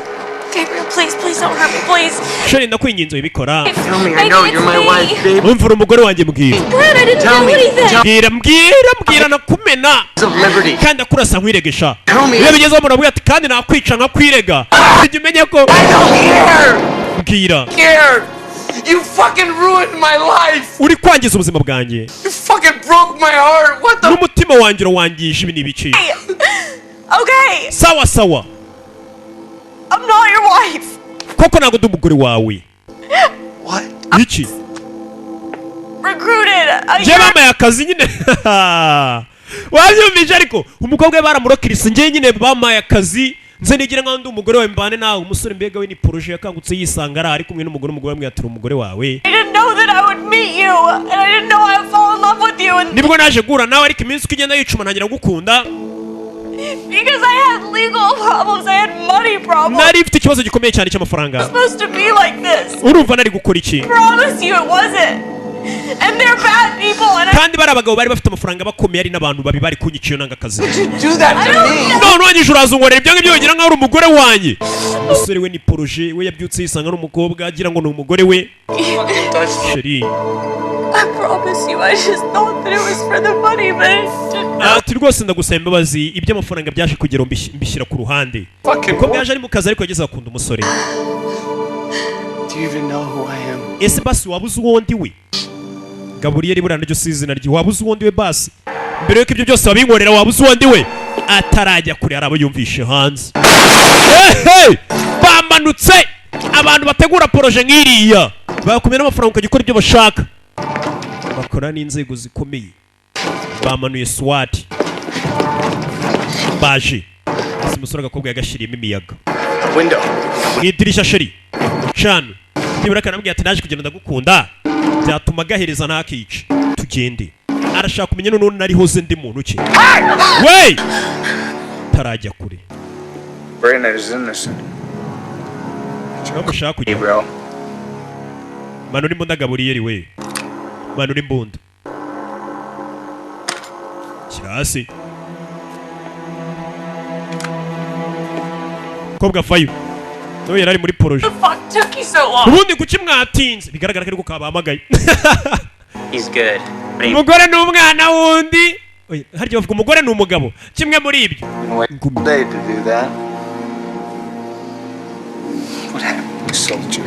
Gabriel, please, please don't hurt me, please.
Chérie, ndakwinginze, wibikora.
Tell me, I know you're my wife, babe.
Umvura, umugore wanjye, mbwira.
Brad, I didn't
Tell
do
me.
anything.
Mbwira, mbwira, mbwira, nakumena.
Of liberty.
Kandi akurasa nkwiregesha.
Tell me.
Iyo bigezeho umuntu ati kandi nakwica nkakwirega, ujya umenye ko
I don't care.
Mbwira.
Care. You fucking ruined my life.
Uri kwangiza ubuzima bwanjye.
You fucking broke my heart. What the
N'umutima wanjye urawangije, ibi ni ibiki?
Okay,
Sawa sawa.
I'm not your wife.
Koko ntabwo ndi umugore wawe.
What?
Iki?
Recruited. A
Njye bampaye akazi nyine, wabyumvise? Ariko umukobwa we baramurokirise. Njye nyine bampaye akazi, nze nigira nkaho ndi umugore wawe, mbane nawe. Umusore mbega we ni projet, yakangutse yisanga ari kumwe n'umugore. Umugore amubwira ati: "Uri umugore wawe."
I didn't know that I would meet you, and I didn't know I would fall in love with you, and
Nibwo naje guhura nawe, ariko iminsi uko igenda yicuma ntangira gukunda.
because I had legal problems, I had money problems.
Nari mfite ikibazo gikomeye cyane cy'amafaranga.
It's supposed to be like this.
Urumva nari gukora iki?
I promise you it wasn't. And they're bad people, and I,
Kandi bari abagabo bari bafite amafaranga bakomeye, ari n'abantu babi, bari kunyica iyo nanga akazi.
Do that to me?
None urangije urazungorera ibyo ngibyo, wigira nkaho uri umugore wanjye. Umusore we ni projet, we yabyutse yisanga ari umukobwa, agira ngo ni umugore we.
Fucking touch me.
Chérie.
I promise you, I just thought that it was for the money, but it didn't.
Ati rwose ndagusaba imbabazi, iby'amafaranga byaje kugera mbishyira ku ruhande.
Fucking
Umukobwa yaje ari mu kazi, ariko yageze akunda umusore.
Do you even know who I am?
Ese basi waba uzi uwo ndi we? Gaburiyeli buriya naryo si izina rye. Waba uzi uwo ndi we basi mbere yuko ibyo byose babinkorera? Waba uzi uwo ndi we? Atarajya kure hari abo yumvishe hanze. Ehe! Bamanutse abantu bategura projet nk'iriya, bakumira n'amafaranga ukajya ukora ibyo bashaka, bakora n'inzego zikomeye. Bamanuye SWAT baje. Ese umusore agakobwa yagashyiriyemo imiyaga?
Window.
Mu idirishya chérie, cana nibura. Akanamubwira ati: "Naje kugenda, ndagukunda." Byatuma agahereza ntakice, tugende. Arashaka kumenya noneho narihoze ndi muntu ki we. Tarajya kure.
Brandon is innocent.
Aho mushaka kujya?
Gabriel.
Manura imbunda, Gaburiyeri we, manura imbunda, shyira hasi. Kobwa fayo nawe yari ari muri projet.
The fuck took you so long?
Ubundi kuki mwatinze? Bigaragara ko ariko kabahamagaye.
He's good. But he
Umugore ni umwana wundi. Oya, harya bavuga umugore ni umugabo, kimwe muri ibyo.
Day to do that. What happened, soldier?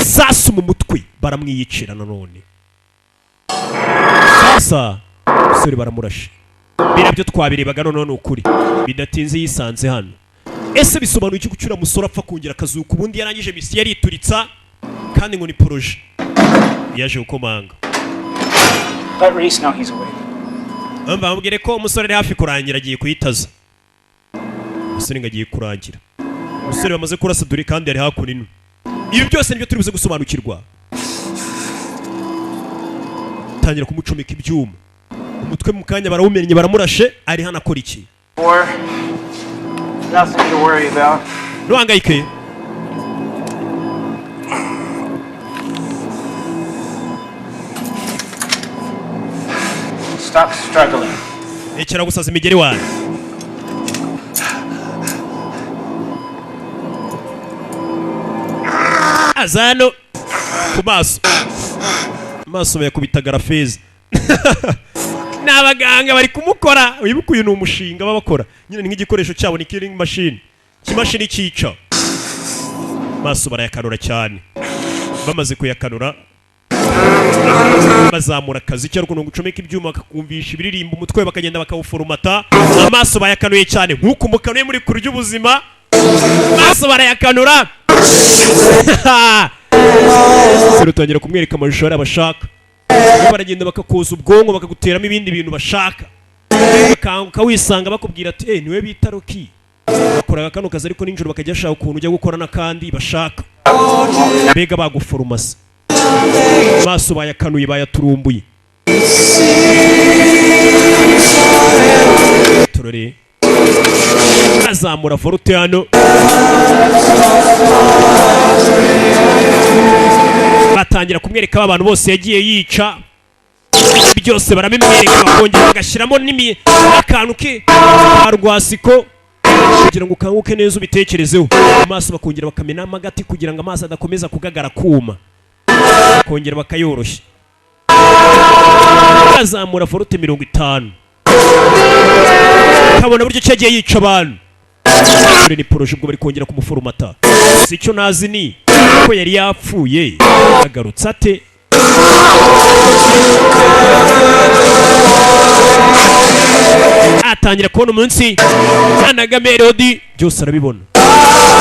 Sasu mu mutwe, baramwiyicira nanone. Sasa umusore baramurashe, biriya byo twabirebaga. Noneho ni ukuri bidatinze yisanze hano. Ese bisobanuye iki gucyura musore apfa kongera akazuka? Ubundi yarangije misiyo, yarituritsa, kandi ngo ni projet yaje gukomanga.
Let Reese know he's awake.
Bamubwire ko umusore ari hafi kurangira, agiye kuyitaza. Umusore ngo agiye kurangira, umusore bamaze kurasa dore kandi ari hakuno ino. Ibi byose nibyo turi buze gusobanukirwa. Tangira kumucomeka ibyuma umutwe mu kanya, barawumennye, baramurashe. Ari hano akora iki?
Or nothing to worry about.
Ntuhangayike.
Stop struggling.
Rekera gusaza imigeri wawe. Aza hano ku maso, amaso bayakubita garafezi. Ni abaganga bari kumukora. Wibuke uyu ni umushinga baba bakora nyine, ni nk'igikoresho cyabo, ni killing machine, ikimashini cyica. Amaso barayakanura cyane. Bamaze kuyakanura bazamura akazi cyangwa ukuntu gucomeka ibyuma, bakakumvisha ibiririmbo umutwe, bakagenda bakawuforomata. Amaso bayakanuye cyane nk'uko umukanuye muri kurya ubuzima. Amaso barayakanura, rutangira kumwereka amashusho yari bashaka. Baragenda bakakoza ubwonko, bakaguteramo ibindi bintu bashaka, bakanguka wisanga bakubwira ati: "Eh, niwe bita Rocky, bakoraga kano kazi." Ariko nijoro bakajya bashaka ukuntu ujya gukora n'akandi bashaka, mbega baguforomasa. Amaso bayakanuye, bayaturumbuye. Turore azamura forute hano, batangira kumwereka abantu bose yagiye yica, byose barabimwereka, bakongera bagashyiramo n'akantu ke ka rwasiko kugira ngo ukanguke neza ubitekerezeho. Amaso bakongera bakamenamo agati kugira ngo amaso adakomeza kugagara kuma, bakongera bakayoroshya. Bazamura forute 50, kabona buryo ki yagiye yica abantu. Dore ni projet, ubwo bari kongera kumuforomata. Si icyo nazi ni ko yari yapfuye, agarutse ate? Atangira kubona umunsi anaga melody, byose arabibona,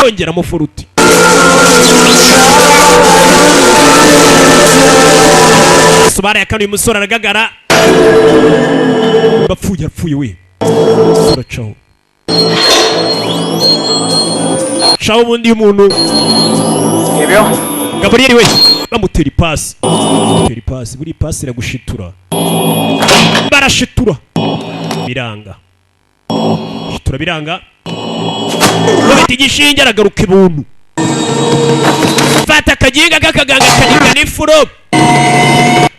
kongeramo furuti. Subara yakanuye umusore aragagara, bapfuye, apfuye we. Uracaho caho. Ubundi iyo umuntu
Gabriel?
Gabriel we, bamutera ipasi, bamutera ipasi, buri ipasi iragushitura. Barashitura biranga, shitura biranga, bafite igishinge, aragaruka ibuntu. Fata akaginga k'akaganga, kaniga n'ifuro,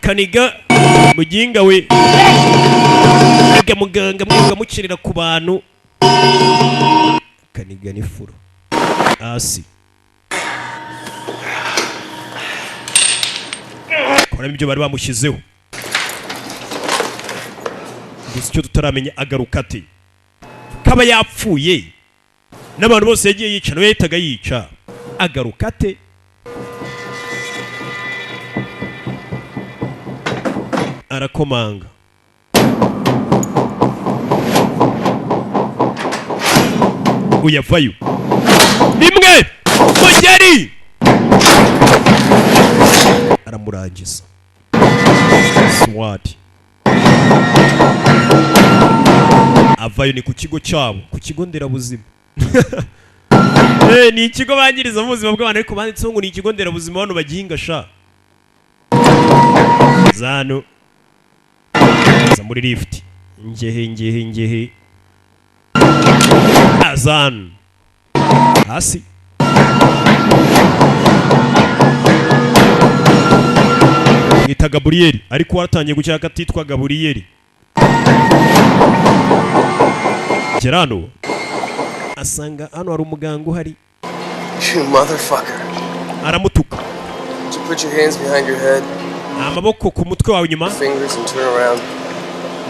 kaniga muginga we, niga muganga mwiga mukirira ku bantu, kaniga n'ifuro hasi. Koramo ibyo bari bamushyizeho. Gusa icyo tutaramenya, agaruka ate kaba yapfuye n'abantu bose yagiye yica, nawe yahitaga yica, agaruka ate? Arakomanga. Uyavayo rimwe, mugeri aramurangiza. Swati avayo. Ni ku kigo cyabo, ku kigo nderabuzima. Ni ikigo bangirizamo ubuzima bw'abantu, ariko banditseho ngo ni ikigo nderabuzima. Bano bagihinga sha zano za muri lift, ngehe ngehe ngehe azan hasi. Mwita Gaburiyeli, ariko waratangiye gucyaka atitwa Gaburiyeli. Gera hano, asanga hano hari umuganga uhari.
You motherfucker.
Aramutuka.
Would you put your hands behind your head,
Amaboko ku mutwe wawe inyuma.
Fingers, and turn around?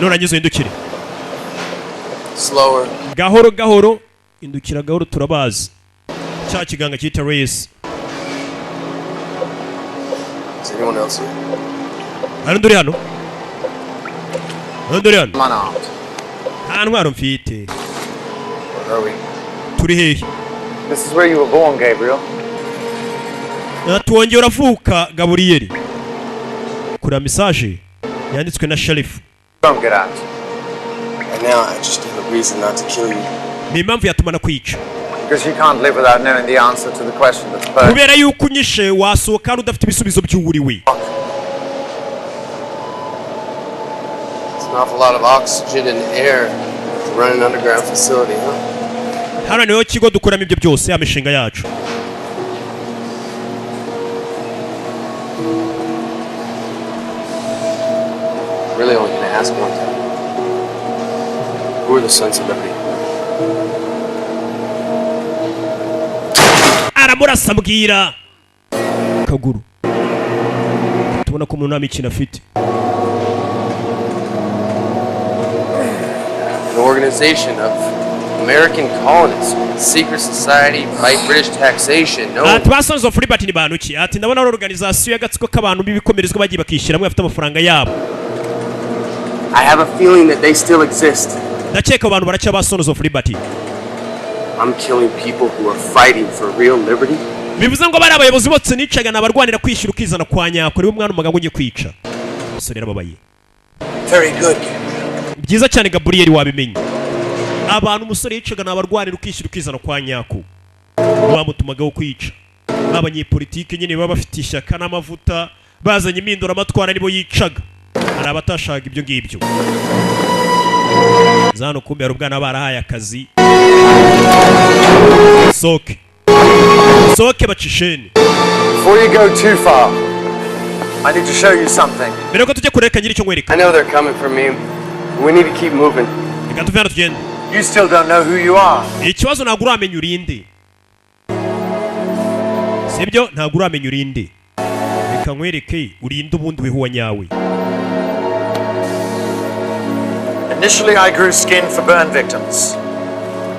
Nurangiza uhindukire.
Slower.
Gahoro gahoro, indukira gahoro. Turabazi cya kiganga cyita Reyes.
Is anyone else here?
Hari undi uri hano? Hari undi uri hano?
I'm unarmed.
Nta ntwaro mfite.
Where are we?
Turi hehe?
This is where you were born, Gabriel.
Tuwongera uravuka, Gaburiyeri. Kureba message yanditswe na sheriff.
Don't get out.
And now I just have a reason not to kill you.
Ni impamvu yatuma nakwica.
Because you can't live without knowing the answer to the question that's posed.
Kubera yuko unyishe wasohoka kandi udafite ibisubizo by'uwuriwe.
It's an awful lot of oxygen and air to run an underground facility, huh?
Hano niho kigo dukuramo ibyo byose, ya mishinga yacu.
I'm really only gonna ask one thing. Who are the Sons of Liberty?
Aramurasa ambwira kaguru, tubona ko umuntu nta mikino afite.
An organization of American colonists, secret society, fight British taxation. No.
Ati ba Sons of Liberty ni bantu ki? Ati ndabona ari organization y'agatsiko k'abantu b'ibikomerezwa bagiye bakishyiramo, bafite amafaranga yabo.
I have a feeling that they still exist.
Ndakeka abo bantu baracya ba Sons of Liberty.
I'm killing people who are fighting for real liberty.
Bivuze ngo bari abayobozi bose nicaga ni abarwanira kwishyura ukizana kwa nyako. Niwe mwana umuganga ugiye kwica. Umusore yarababaye.
Very good, Gabriel.
Byiza cyane, Gaburiyeri, wabimenye. Abantu umusore yicaga ni abarwanira ukishyura ukizana kwa nyako, bamutumagaho kwica b'abanyepolitike nyine baba bafite ishyaka n'amavuta, bazanye impinduramatwara, nibo yicaga. Hari abatashaka ibyo ngibyo. Za hano kumbe hari ubwana barahaye akazi, soke soke bacisheni.
Before you go too far, I need to show you something.
Mbere yuko tujya kureka, ngira icyo nkwereka.
I know they're coming for me. We need to keep moving.
Reka tuve hano tugende.
You still don't know who you are.
Ikibazo, ntabwo uramenya urinde, sibyo? Ntabwo uramenya urinde. Reka nkwereke urinde ubundi weho wa nyawe.
Initially, I grew skin for burn victims.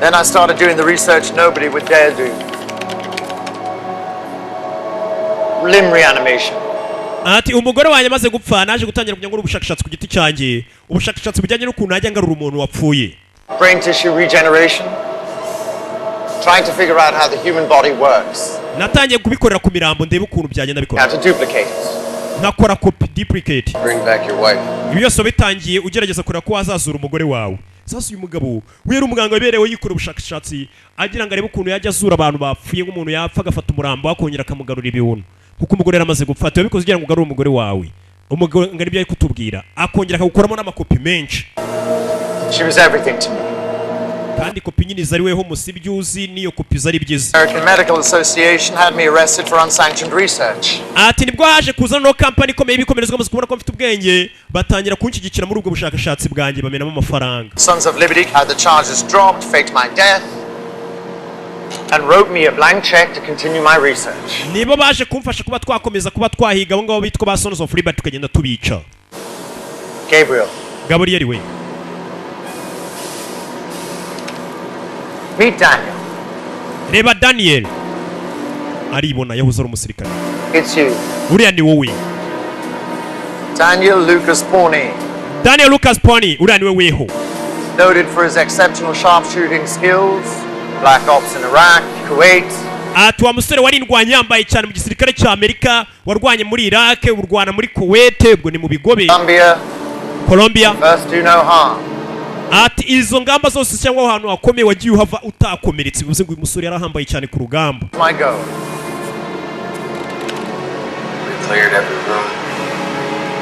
Then I started doing the research nobody would dare do. Limb reanimation.
Ati umugore wanjye amaze gupfa, naje gutangira kujya nkora ubushakashatsi ku giti cyanjye, ubushakashatsi bujyanye n'ukuntu najya ngarura umuntu wapfuye.
Brain tissue regeneration. Trying to figure out how the human body works.
Natangiye kubikorera ku mirambo, ndebe ukuntu byagenda bikora.
How to duplicate it.
Nkakora kopi, duplicate.
Bring back your wife.
Ibi byose bitangiye ugerageza kureba ko wazazura umugore wawe. Sasa uyu mugabo we yari umuganga waberewe, yikora ubushakashatsi agira ngo arebe ukuntu yajya azura abantu bapfuye, nk'umuntu yapfa agafata umurambo akongera akamugarura ibintu, kuko umugore yari amaze gupfa. Wabikoze ugira ngo ugarure umugore wawe. Umuganga nibyo ari kutubwira, akongera akagukoramo n'amakopi menshi.
She was everything to me.
Kandi kopi nyine iza ari weho musi, ibyo uzi n'iyo kopi iza ari byiza.
American Medical Association had me arrested for unsanctioned research.
Ati nibwo haje kuza no kampani ikomeye y'ibikomerezwa, bamaze kubona ko mfite ubwenge, batangira kunshyigikira muri ubwo bushakashatsi bwanjye, bamenamo amafaranga.
Sons of Liberty had the charges dropped, faked my death, and wrote me a blank check to continue my research.
Nibo baje kumfasha kuba twakomeza kuba twahiga abo ngabo bitwa ba Sons of Liberty, tukagenda tubica.
Gabriel,
Gaburiyeri we.
Meet Daniel.
Reba Daniel, aribona, yahoze ari umusirikare.
It's you.
Uriya ni wowe.
Daniel Lucas Pawnee,
Daniel Lucas Pony, uriya ni we weho.
Noted for his exceptional sharpshooting skills, black ops in Iraq, Kuwait,
Ati wa musore wari indwanyi yambaye cyane mu gisirikare cya Amerika, warwanye muri Iraq, urwana muri Kuwait, ubwo ni mu bigobe.
Colombia,
Colombia.
First do no harm.
Ati izo ngamba zose cyangwa aho hantu hakomeye wagiye uhava utakomeretse, bivuze ngo uyu musore yarahambaye cyane ku rugamba.
My goal.
We cleared every room.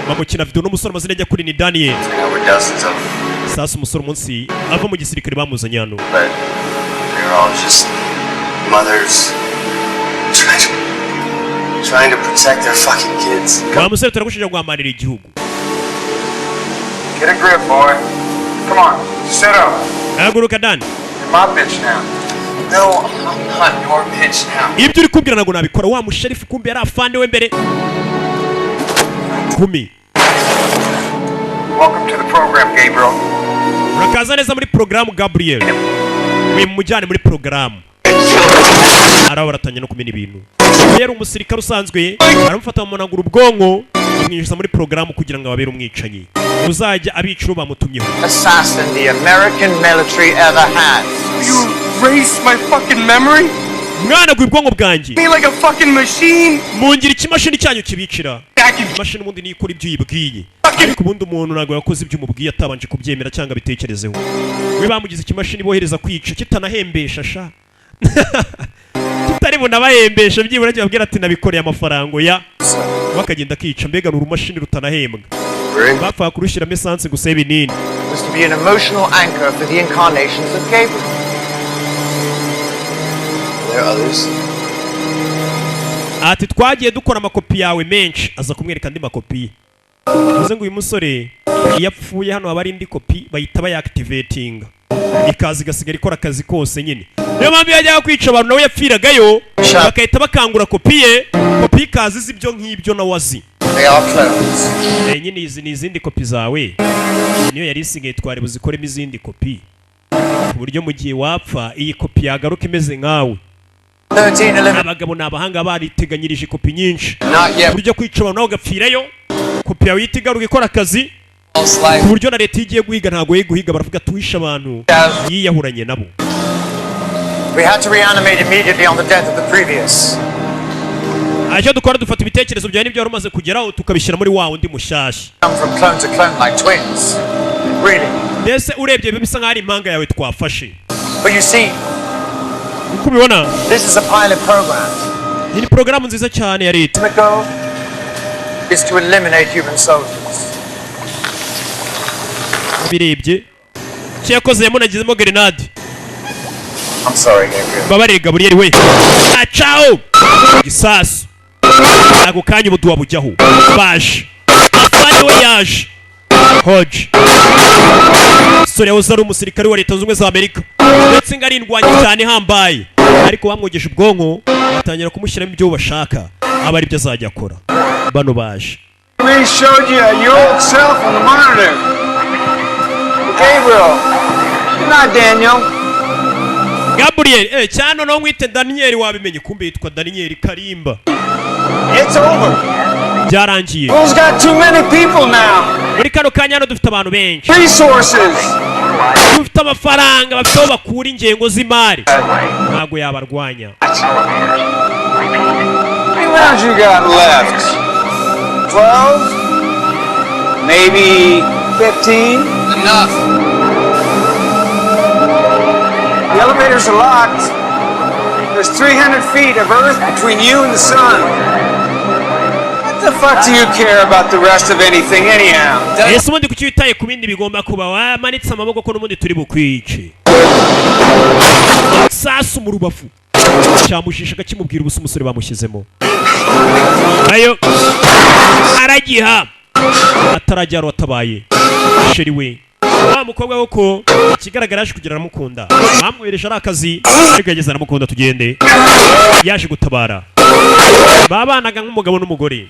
Bamukina video n'umusore, amazina ajya kuri ni Daniel.
There were dozens of them,
Sasa umusore umunsi ava mu gisirikare bamuzanye hano.
But they were all just mothers trying to protect their fucking kids.
Wa musore, turagushinja guhamanira igihugu.
Get a grip, boy. Come on, sit up.
Haguruka, Dani.
You're my bitch now.
No, I'm not your bitch now.
Ibyo uri kubwira ntabwo nabikora. Wa musherifu kumbe yari afande we mbere kumi.
Welcome to the program, Gabriel.
Urakaza neza muri porogaramu, Gabriel. Wimujyane muri porogaramu, araba baratangira no kumena ibintu. Yari umusirikare usanzwe, aramufata bamunagura ubwonko, bamwinjiza muri porogaramu kugira ngo ababere umwicanyi uzajya abica uwo bamutumyeho.
Assassin the American military ever had.
You erased my fucking memory?
Mwana ubwonko bwanjye.
Me like a fucking machine?
Mungira ikimashini cyanyu kibicira. Imashini ubundi niyo ikora ibyo uyibwiye, ariko ubundi umuntu ntabwo yakoze ibyo umubwiye atabanje kubyemera cyangwa abitekerezeho. We bamugize ikimashini bohereza kwica, kitanahembesha sha, kitari bunabahembesha byibura kibabwira ati nabikoreye amafaranga ya bakagenda akica. Mbega ni urumashini rutanahembwa, bapfaga kurushyiramo esanse gusa y'ibinini.
Was to be an emotional anchor for the incarnations of Gabriel.
There are others.
Ati twagiye dukora amakopi yawe menshi. Aza kumwereka andi makopi ye, bivuze ngo uyu musore iyo apfuye hano haba hari indi kopi bahita bayactivatinga, ikaza igasigara ikora akazi kose nyine. Niyo mpamvu iyo yajyaga kwica abantu nawe yapfiragayo, bagahita bakangura kopi ye, kopi ikaza izi ibyo ngibyo nawe azi.
They are clones.
Nyine izi ni izindi kopi zawe, niyo yari isigaye, twari buzikoremo izindi kopi ku buryo mu gihe wapfa iyi kopi yagaruka imeze nkawe.
13
Abagabo ni abahanga, bariteganyirije kopi nyinshi
Not yet.
ku buryo kwica abantu nawe ugapfirayo, kopi yawe ihita igaruka ikora akazi, ku buryo na leta iyo igiye guhiga ntabwo ye guhiga baravuga tuwishe abantu yiyahuranye nabo.
We had to reanimate immediately on the death of the previous.
Icyo dukora, dufata ibitekerezo byawe n'ibyo wari umaze kugeraho, tukabishyira muri wa wundi mushyashya.
Come from clone to clone like twins. Really.
Mbese urebye biba bisa nk'aho ari impanga yawe twafashe.
But you see,
Uko ubibona,
this is a pilot program.
Iyi ni porogaramu nziza cyane ya leta.
The goal is to eliminate human soldiers.
Birebye icyo yakoze, yamunagizemo gerenade.
I'm sorry, Gabriel.
Mbabarire, Gaburiyeli we. Acaho gisasu ako kanya ubuduwa bujyaho. Baje afande we, yaje Hodge. Sore yahoze ari umusirikare wa Leta Zunze Ubumwe za Amerika, ndetse ngo arindwanye cyane ihambaye, ariko bamwogeje ubwonko batangira kumushyiramo ibyo bashaka aba aribyo azajya akora. Bano baje.
We showed you your old self on the monitor. Gabriel, not Daniel.
Gabriel cyane noneho mwite Daniel, wabimenye kumbe yitwa Daniel Karimba.
It's over.
Byarangiye.
Who's got too many people now?
Muri kano kanya hano dufite abantu benshi.
Resources.
Dufite amafaranga, bafite aho bakura ingengo z'imari, ntabwo yabarwanya.
How many rounds you got left? 12? Maybe 15?
Enough.
The elevators are locked. There's 300 feet of earth between you and the sun. What the fuck do you care about the rest of anything anyhow?
Ese ubundi kuki witaye ku bindi bigomba kuba wamanitse amaboko, ko n'ubundi turi bukwice? Sasu mu rubavu cyamushishaga kimubwira ubusa. Umusore bamushyizemo ayo aragiha atarajya watabaye chérie we, wa mukobwa koko ikigaragara yaje kugira aramukunda. Bamwohereje ari akazi, ariko yageze aramukunda. Tugende, yaje gutabara, babanaga nk'umugabo n'umugore.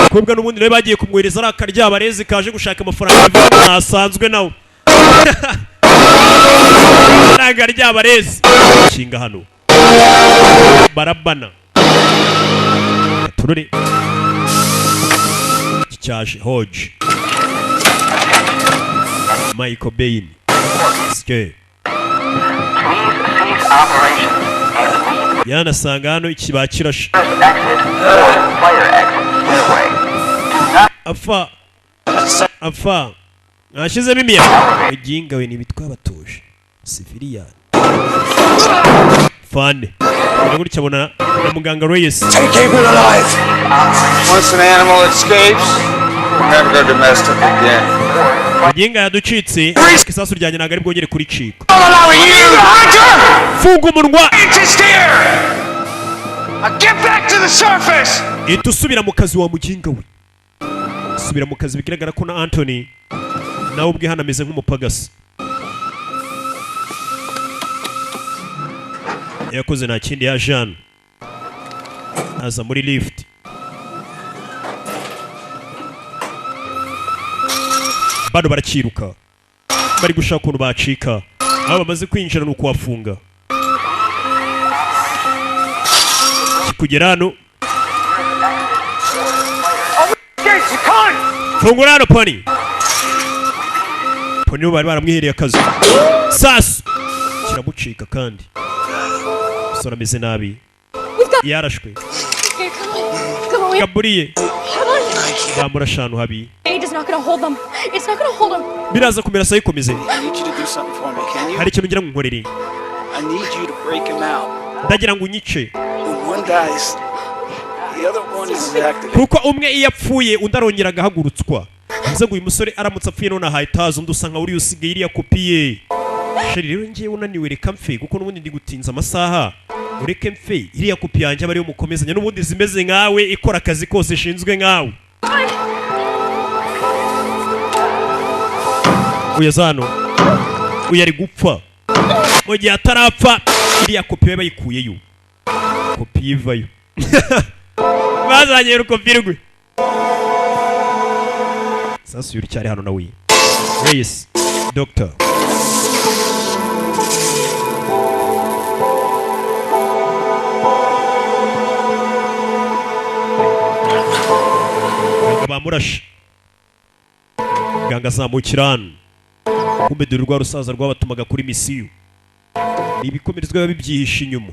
Umukobwa n'ubundi nawe bagiye kumwohereza ari akaryabarezi kaje gushaka amafaranga ntasanzwe, nawe ari akaryabarezi. Kinga hano barabana turore iki cyaje. Hodge Michael Bain Ske yanasanga hano ikiba kirashe apfa apfa mwashyizemo imiyaga. Muginga we ntibitwabatuje civilian fane gutya abona na muganga Reyes.
Take Gabriel alive. Once an animal escapes, never go domestic again.
Muginga yaducitse, ariko isasu ryanjye ntabwo ari bwongere kuricika.
Allowing you, Hunter!
Funga umunwa.
Scientist here! Now get back to the surface!
Ihita usubira mu kazi wa muginga we, subira mu kazi. Bigaragara ko na Anthony nawe ubwe hano ameze nk'umupagasi. Yakoze nta kindi, yaje hano, aza muri lift. Bano barakiruka, bari gushaka ukuntu bacika. Aho bamaze kwinjira ni ukuhafunga. Kugera hano, fungura hano. Poni, Poni bo bari baramwihereye akazi. Sasu kiramucika kandi umusore ameze nabi, yarashwe.
Okay, come on. Come on. We
Gaburiye
Come on.
bamurashe ahantu habi.
Aid is not gonna hold them. It's not gonna hold them.
Biraza kumera sayo ikomeze.
I need you to do something for me, can you?
Hari ikintu ngira ngo nkorere.
I need you to break him out.
Ndagira ngo unyice.
When one dies, the other one is activated.
Kuko umwe iyo apfuye, undi arongera agahagurutswa. Bivuze ngo uyu musore aramutse apfuye none ahita haza undi usa nka uriya usigaye, iriya kopi ye. Chérie, rero ngewe unaniwe, reka mfe kuko n'ubundi ndi gutinza amasaha. Ureke mfe, iriya kopi yanjye aba ariyo mukomezanya n'ubundi zimeze nkawe, ikora akazi kose ishinzwe nkawe. Uyu aza hano, uyu ari gupfa. Mu gihe atarapfa, iriya kopi we bayikuyeyo, kopi ivayo, bazanye urukopi rwe. Sasa uyu uracyari hano nawe, Reyes, Doctor. Muganga bamurashe. Muganga azamukira hano. Kumbe dore rwa rusaza rwabatumaga kuri misiyo, ni ibikomerezwa biba bibyihishe inyuma.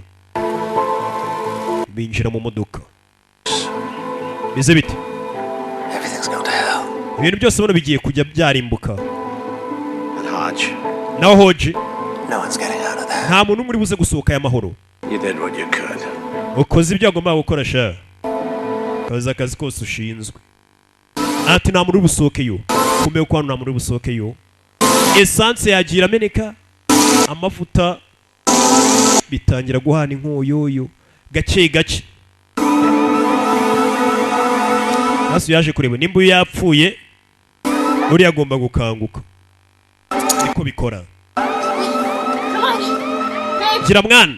Binjira mu modoka, bize bite?
Everything's going to hell.
Ibintu byose ubona bigiye kujya byarimbuka.
And Hodge,
Naho Hoji,
no one's getting out of there.
nta muntu umwe uri buze gusohoka aya mahoro.
You did what you could.
Ukoze ibyo wagombaga gukora sha, koze akazi kose ushinzwe. Ati nta muntu uri busohokeyo. Kumbe ko hano nta muntu uri busohokeyo. Esanse yagiye irameneka, amavuta bitangira guhana inkoyoyo gake gake. Hasi yaje kureba nimba uyu yapfuye, uriya agomba gukanguka, niko bikora.
Come on. Babe.
Gira mwana,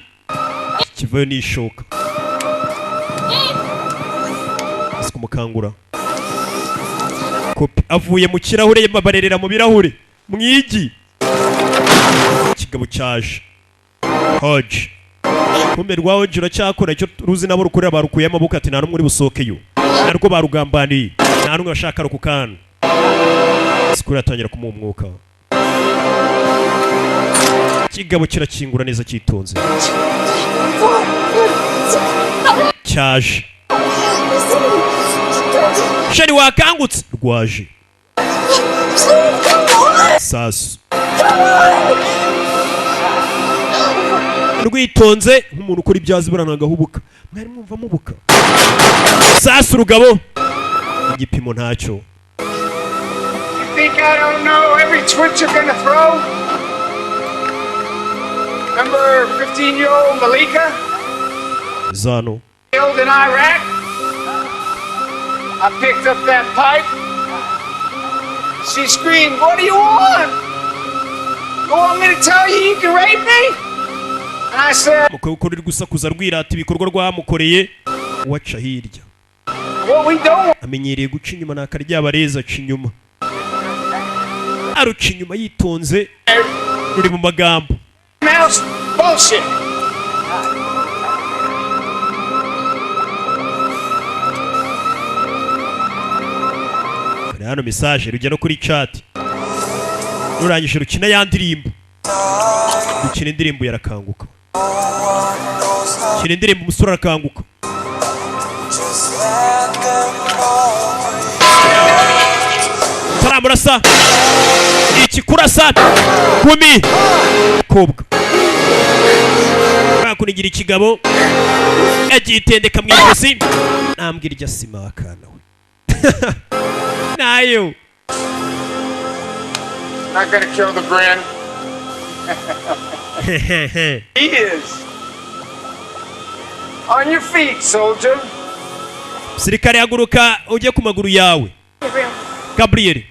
kivayo n'ishoka.
Gabe.
Asi kumukangura, kopi avuye mu kirahure, barerera mu birahure mwigi. Ikigabo cyaje, Hodge. Kumbe rwa Hodge uracyakora icyo ruzi nabo rukorera, barukuye amaboko. Ati nta n'umwe uri busohokeyo, narwo barugambaniye, nta n'umwe bashaka ku kantu. Sikuru yatangira kumuha umwuka. Ikigabo kirakingura neza cyitonze, cyaje. Chérie, wakangutse? Rwaje sasu rwitonze nk'umuntu ukora ibyazi burana agahubuka. Mwari mwumva mubuka sasu rugabo, igipimo ntacyo.
You think I don't know every twitch you're gonna throw? Remember 15-year-old Malika?
Zano.
Killed in Iraq? I picked up that pipe. She screamed, "What do you want? You want me to tell you you can rape me?" And I said,
Umukobwa uri gusakuza rwirata ibikorwa rwamukoreye, uwaca hirya.
"What we don't want."
Amenyereye guca inyuma, ni akaryabareza, aca inyuma, aruca inyuma yitonze, ruri mu magambo.
Mouse bullshit.
Kare hano message rujya no kuri chat, rurangije rukina ya ndirimbo, rukina indirimbo yarakanguka. Kina indirimbo, umusore arakanguka. Taramurasa iki kurasa kumi kobwa bakunigira ikigabo, yagiye itendeka mu ijosi. Nambwira irya sima akana we nayo.
Not gonna kill the brand. He is. On your feet, soldier.
Sirikare, haguruka ujye ku maguru yawe.
Gabriel.
Gabriel.
You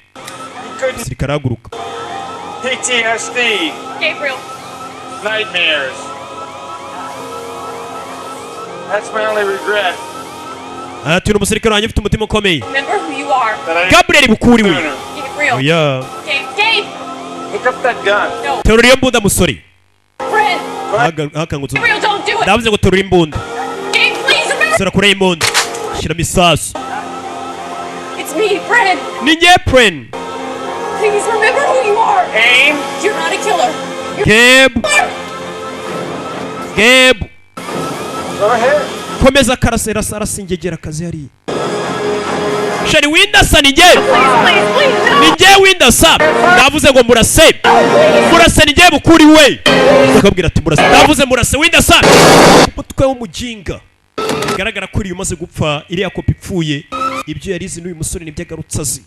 couldn't
Sirikare haguruka.
PTSD,
Gabriel.
nightmares. That's my only regret.
Ati uri umusirikare wanjye ufite umutima ukomeye.
Remember who you are.
Gabriel Bukuriwe.
Gabriel.
Oya.
Gabe, Gabe!
Pick up that gun.
No.
Terura iyo mbunda, musore.
Bryn!
Hakangutse.
Gabriel, don't do it!
Ndavuze ngo terura imbunda.
Gabe, please remember!
Sora kure y'imbunda, shyiramo isasu.
It's me, Bryn!
Ni njye Pren.
Please remember who you are!
Aim!
You're not a killer! You're
Gabe, Gabe.
Go ahead.
Komeza karase, rasa, arasa ingegera akazi hariya. Sheri windasa, ni njye.
Please, please, no!
Ni njye windasa. Ndavuze ngo murase, murase, ni njye Bukuri we. Akabwira ati murase, ndavuze murase windasa. Umutwe w'umujinga bigaragara ko uriya umaze gupfa, iriya kopi ipfuye, ibyo yarizi n'uyu musore nibyo agarutse azi.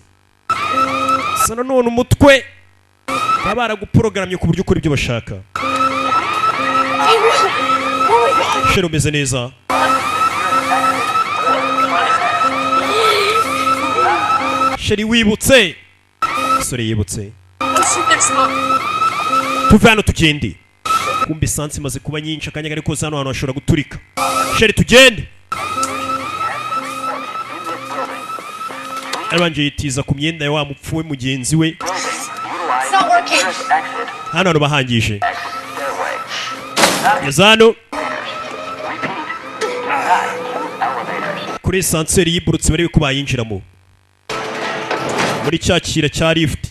Sa nanone umutwe baba baraguporogaramye ku buryo ukora ibyo bashaka.
Gabriel! Oh my God!
Sheri, umeze neza? Sheri, wibutse? Musore yibutse.
Oh shit, there's smoke.
Tuve hano tugende. Kumbe esansi imaze kuba nyinshi, akanya kari kose hano hantu hashobora guturika. Sheri, tugende. Arabanje yitiza ku myenda ya wa mupfu we mugenzi we.
It's not working.
Hano hantu bahangije. Ngeze hano kuri ascenseur yiburutse, barebe ko bayinjiramo muri cya kira cya lift.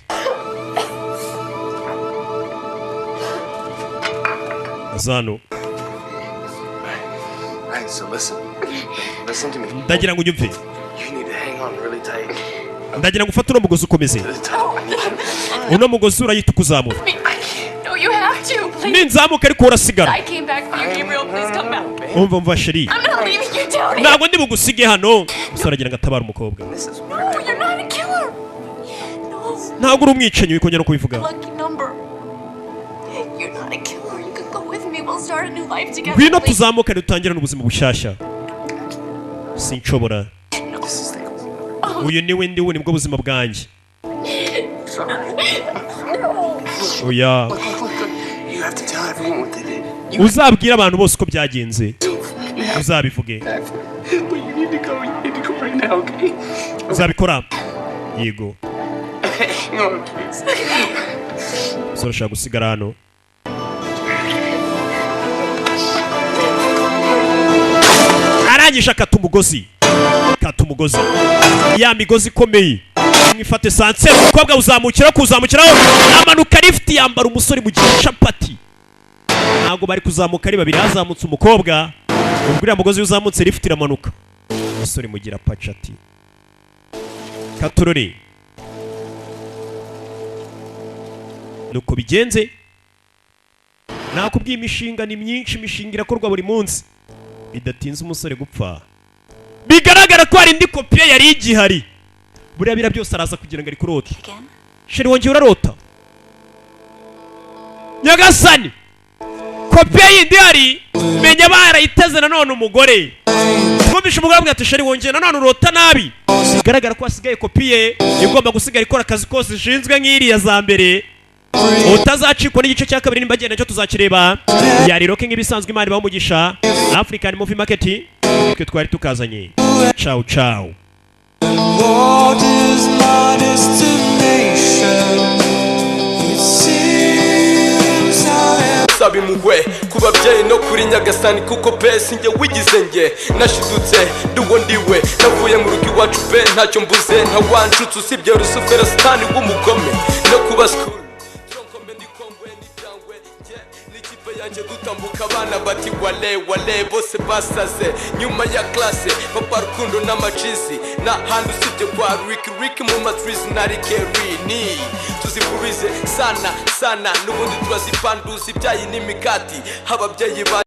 Ngeze hano.
Alright, so listen. Listen to me.
Ndagira ngo unyumve.
You need to hang on really tight.
Ndagira ngo ufate uno mugozi ukomeze.
To the top. I need you to
Uno mugozi urayita ukuzamura.
No, you have to, please.
Ninzamuka ariko urasigara.
I came back for you, Gabriel. Please come back.
Umva, umva sheri.
I'm not leaving you down here.
Ntabwo ndi bugusige hano. Umusore agira ngo atabare umukobwa.
No, you're not a killer. No.
Ntabwo uri umwicanyi, wikongera no kubivuga.
Lucky number. You're not a killer. You can go with me. We'll start a new life together.
Ngwino
Please.
tuzamukane, dutangirane ubuzima bushyashya. Sinshobora. Uyu niwe ndiwe, nibwo buzima bwanjye.
No.
Oya.
Look, look, look, look. You have to tell everyone what they did.
Uzabwire abantu bose uko byagenze, uzabivuge.
But you need to go. You need to go right now, okay?
Uzabikora? Yego.
Hang on, please.
Umusore ashaka gusigara hano. Arangije akata umugozi, akata umugozi, ya migozi ikomeye mwifate ascenseur. Umukobwa uzamukiraho, kuzamukiraho amanuka lift, yambara umusore mu gihe capati. Ntabwo bari kuzamuka ari babiri, hazamutse umukobwa. Ubwo uriya mugozi iyo uzamutse, lift iramanuka. Umusore mugira pacati katorore. Nuko bigenze. Nakubwiye, imishinga ni myinshi, imishinga irakorwa buri munsi. Bidatinze umusore gupfa, bigaragara ko hari indi kopiye yari igihari. Buriya biriya byose araza kugira ngo ari kurota. Sheri, wongeye urarota? Nyagasani, kopiye yindi ihari, menya barayiteze nanone umugore. Twumvishe umugore avuga ati sheri, wongeye nanone urota nabi. Bigaragara ko hasigaye kopiye igomba gusigara ikora akazi kose ishinzwe nk'iriya za mbere. Utazacikwa n'igice cya kabiri, nimba agenda cyo tuzakireba. Yari Rocky nk'ibisanzwe. Imana ibahe umugisha. African Movie Market twe twari tukazanye. Ciao ciao.
Lord is my destination. It seems I am.
Saba impuhwe ku babyeyi no kuri Nyagasani, kuko pe sinjye wigize njye, nashidutse ndi uwo ndiwe. Navuye mu rugo iwacu pe ntacyo mbuze, ntawanshutse usibye Rusufero sitani w'umugome no kuba school yanjye dutambuka, abana bati wale wale, bose basaze. Nyuma ya classe papa Rukundo n'amacizi n'ahandi usibye kwa Rick Rick mu matrizi na Rikerini tuzipurize sana sana, n'ubundi turazipanduza ibyayi n'imikati ababyeyi ba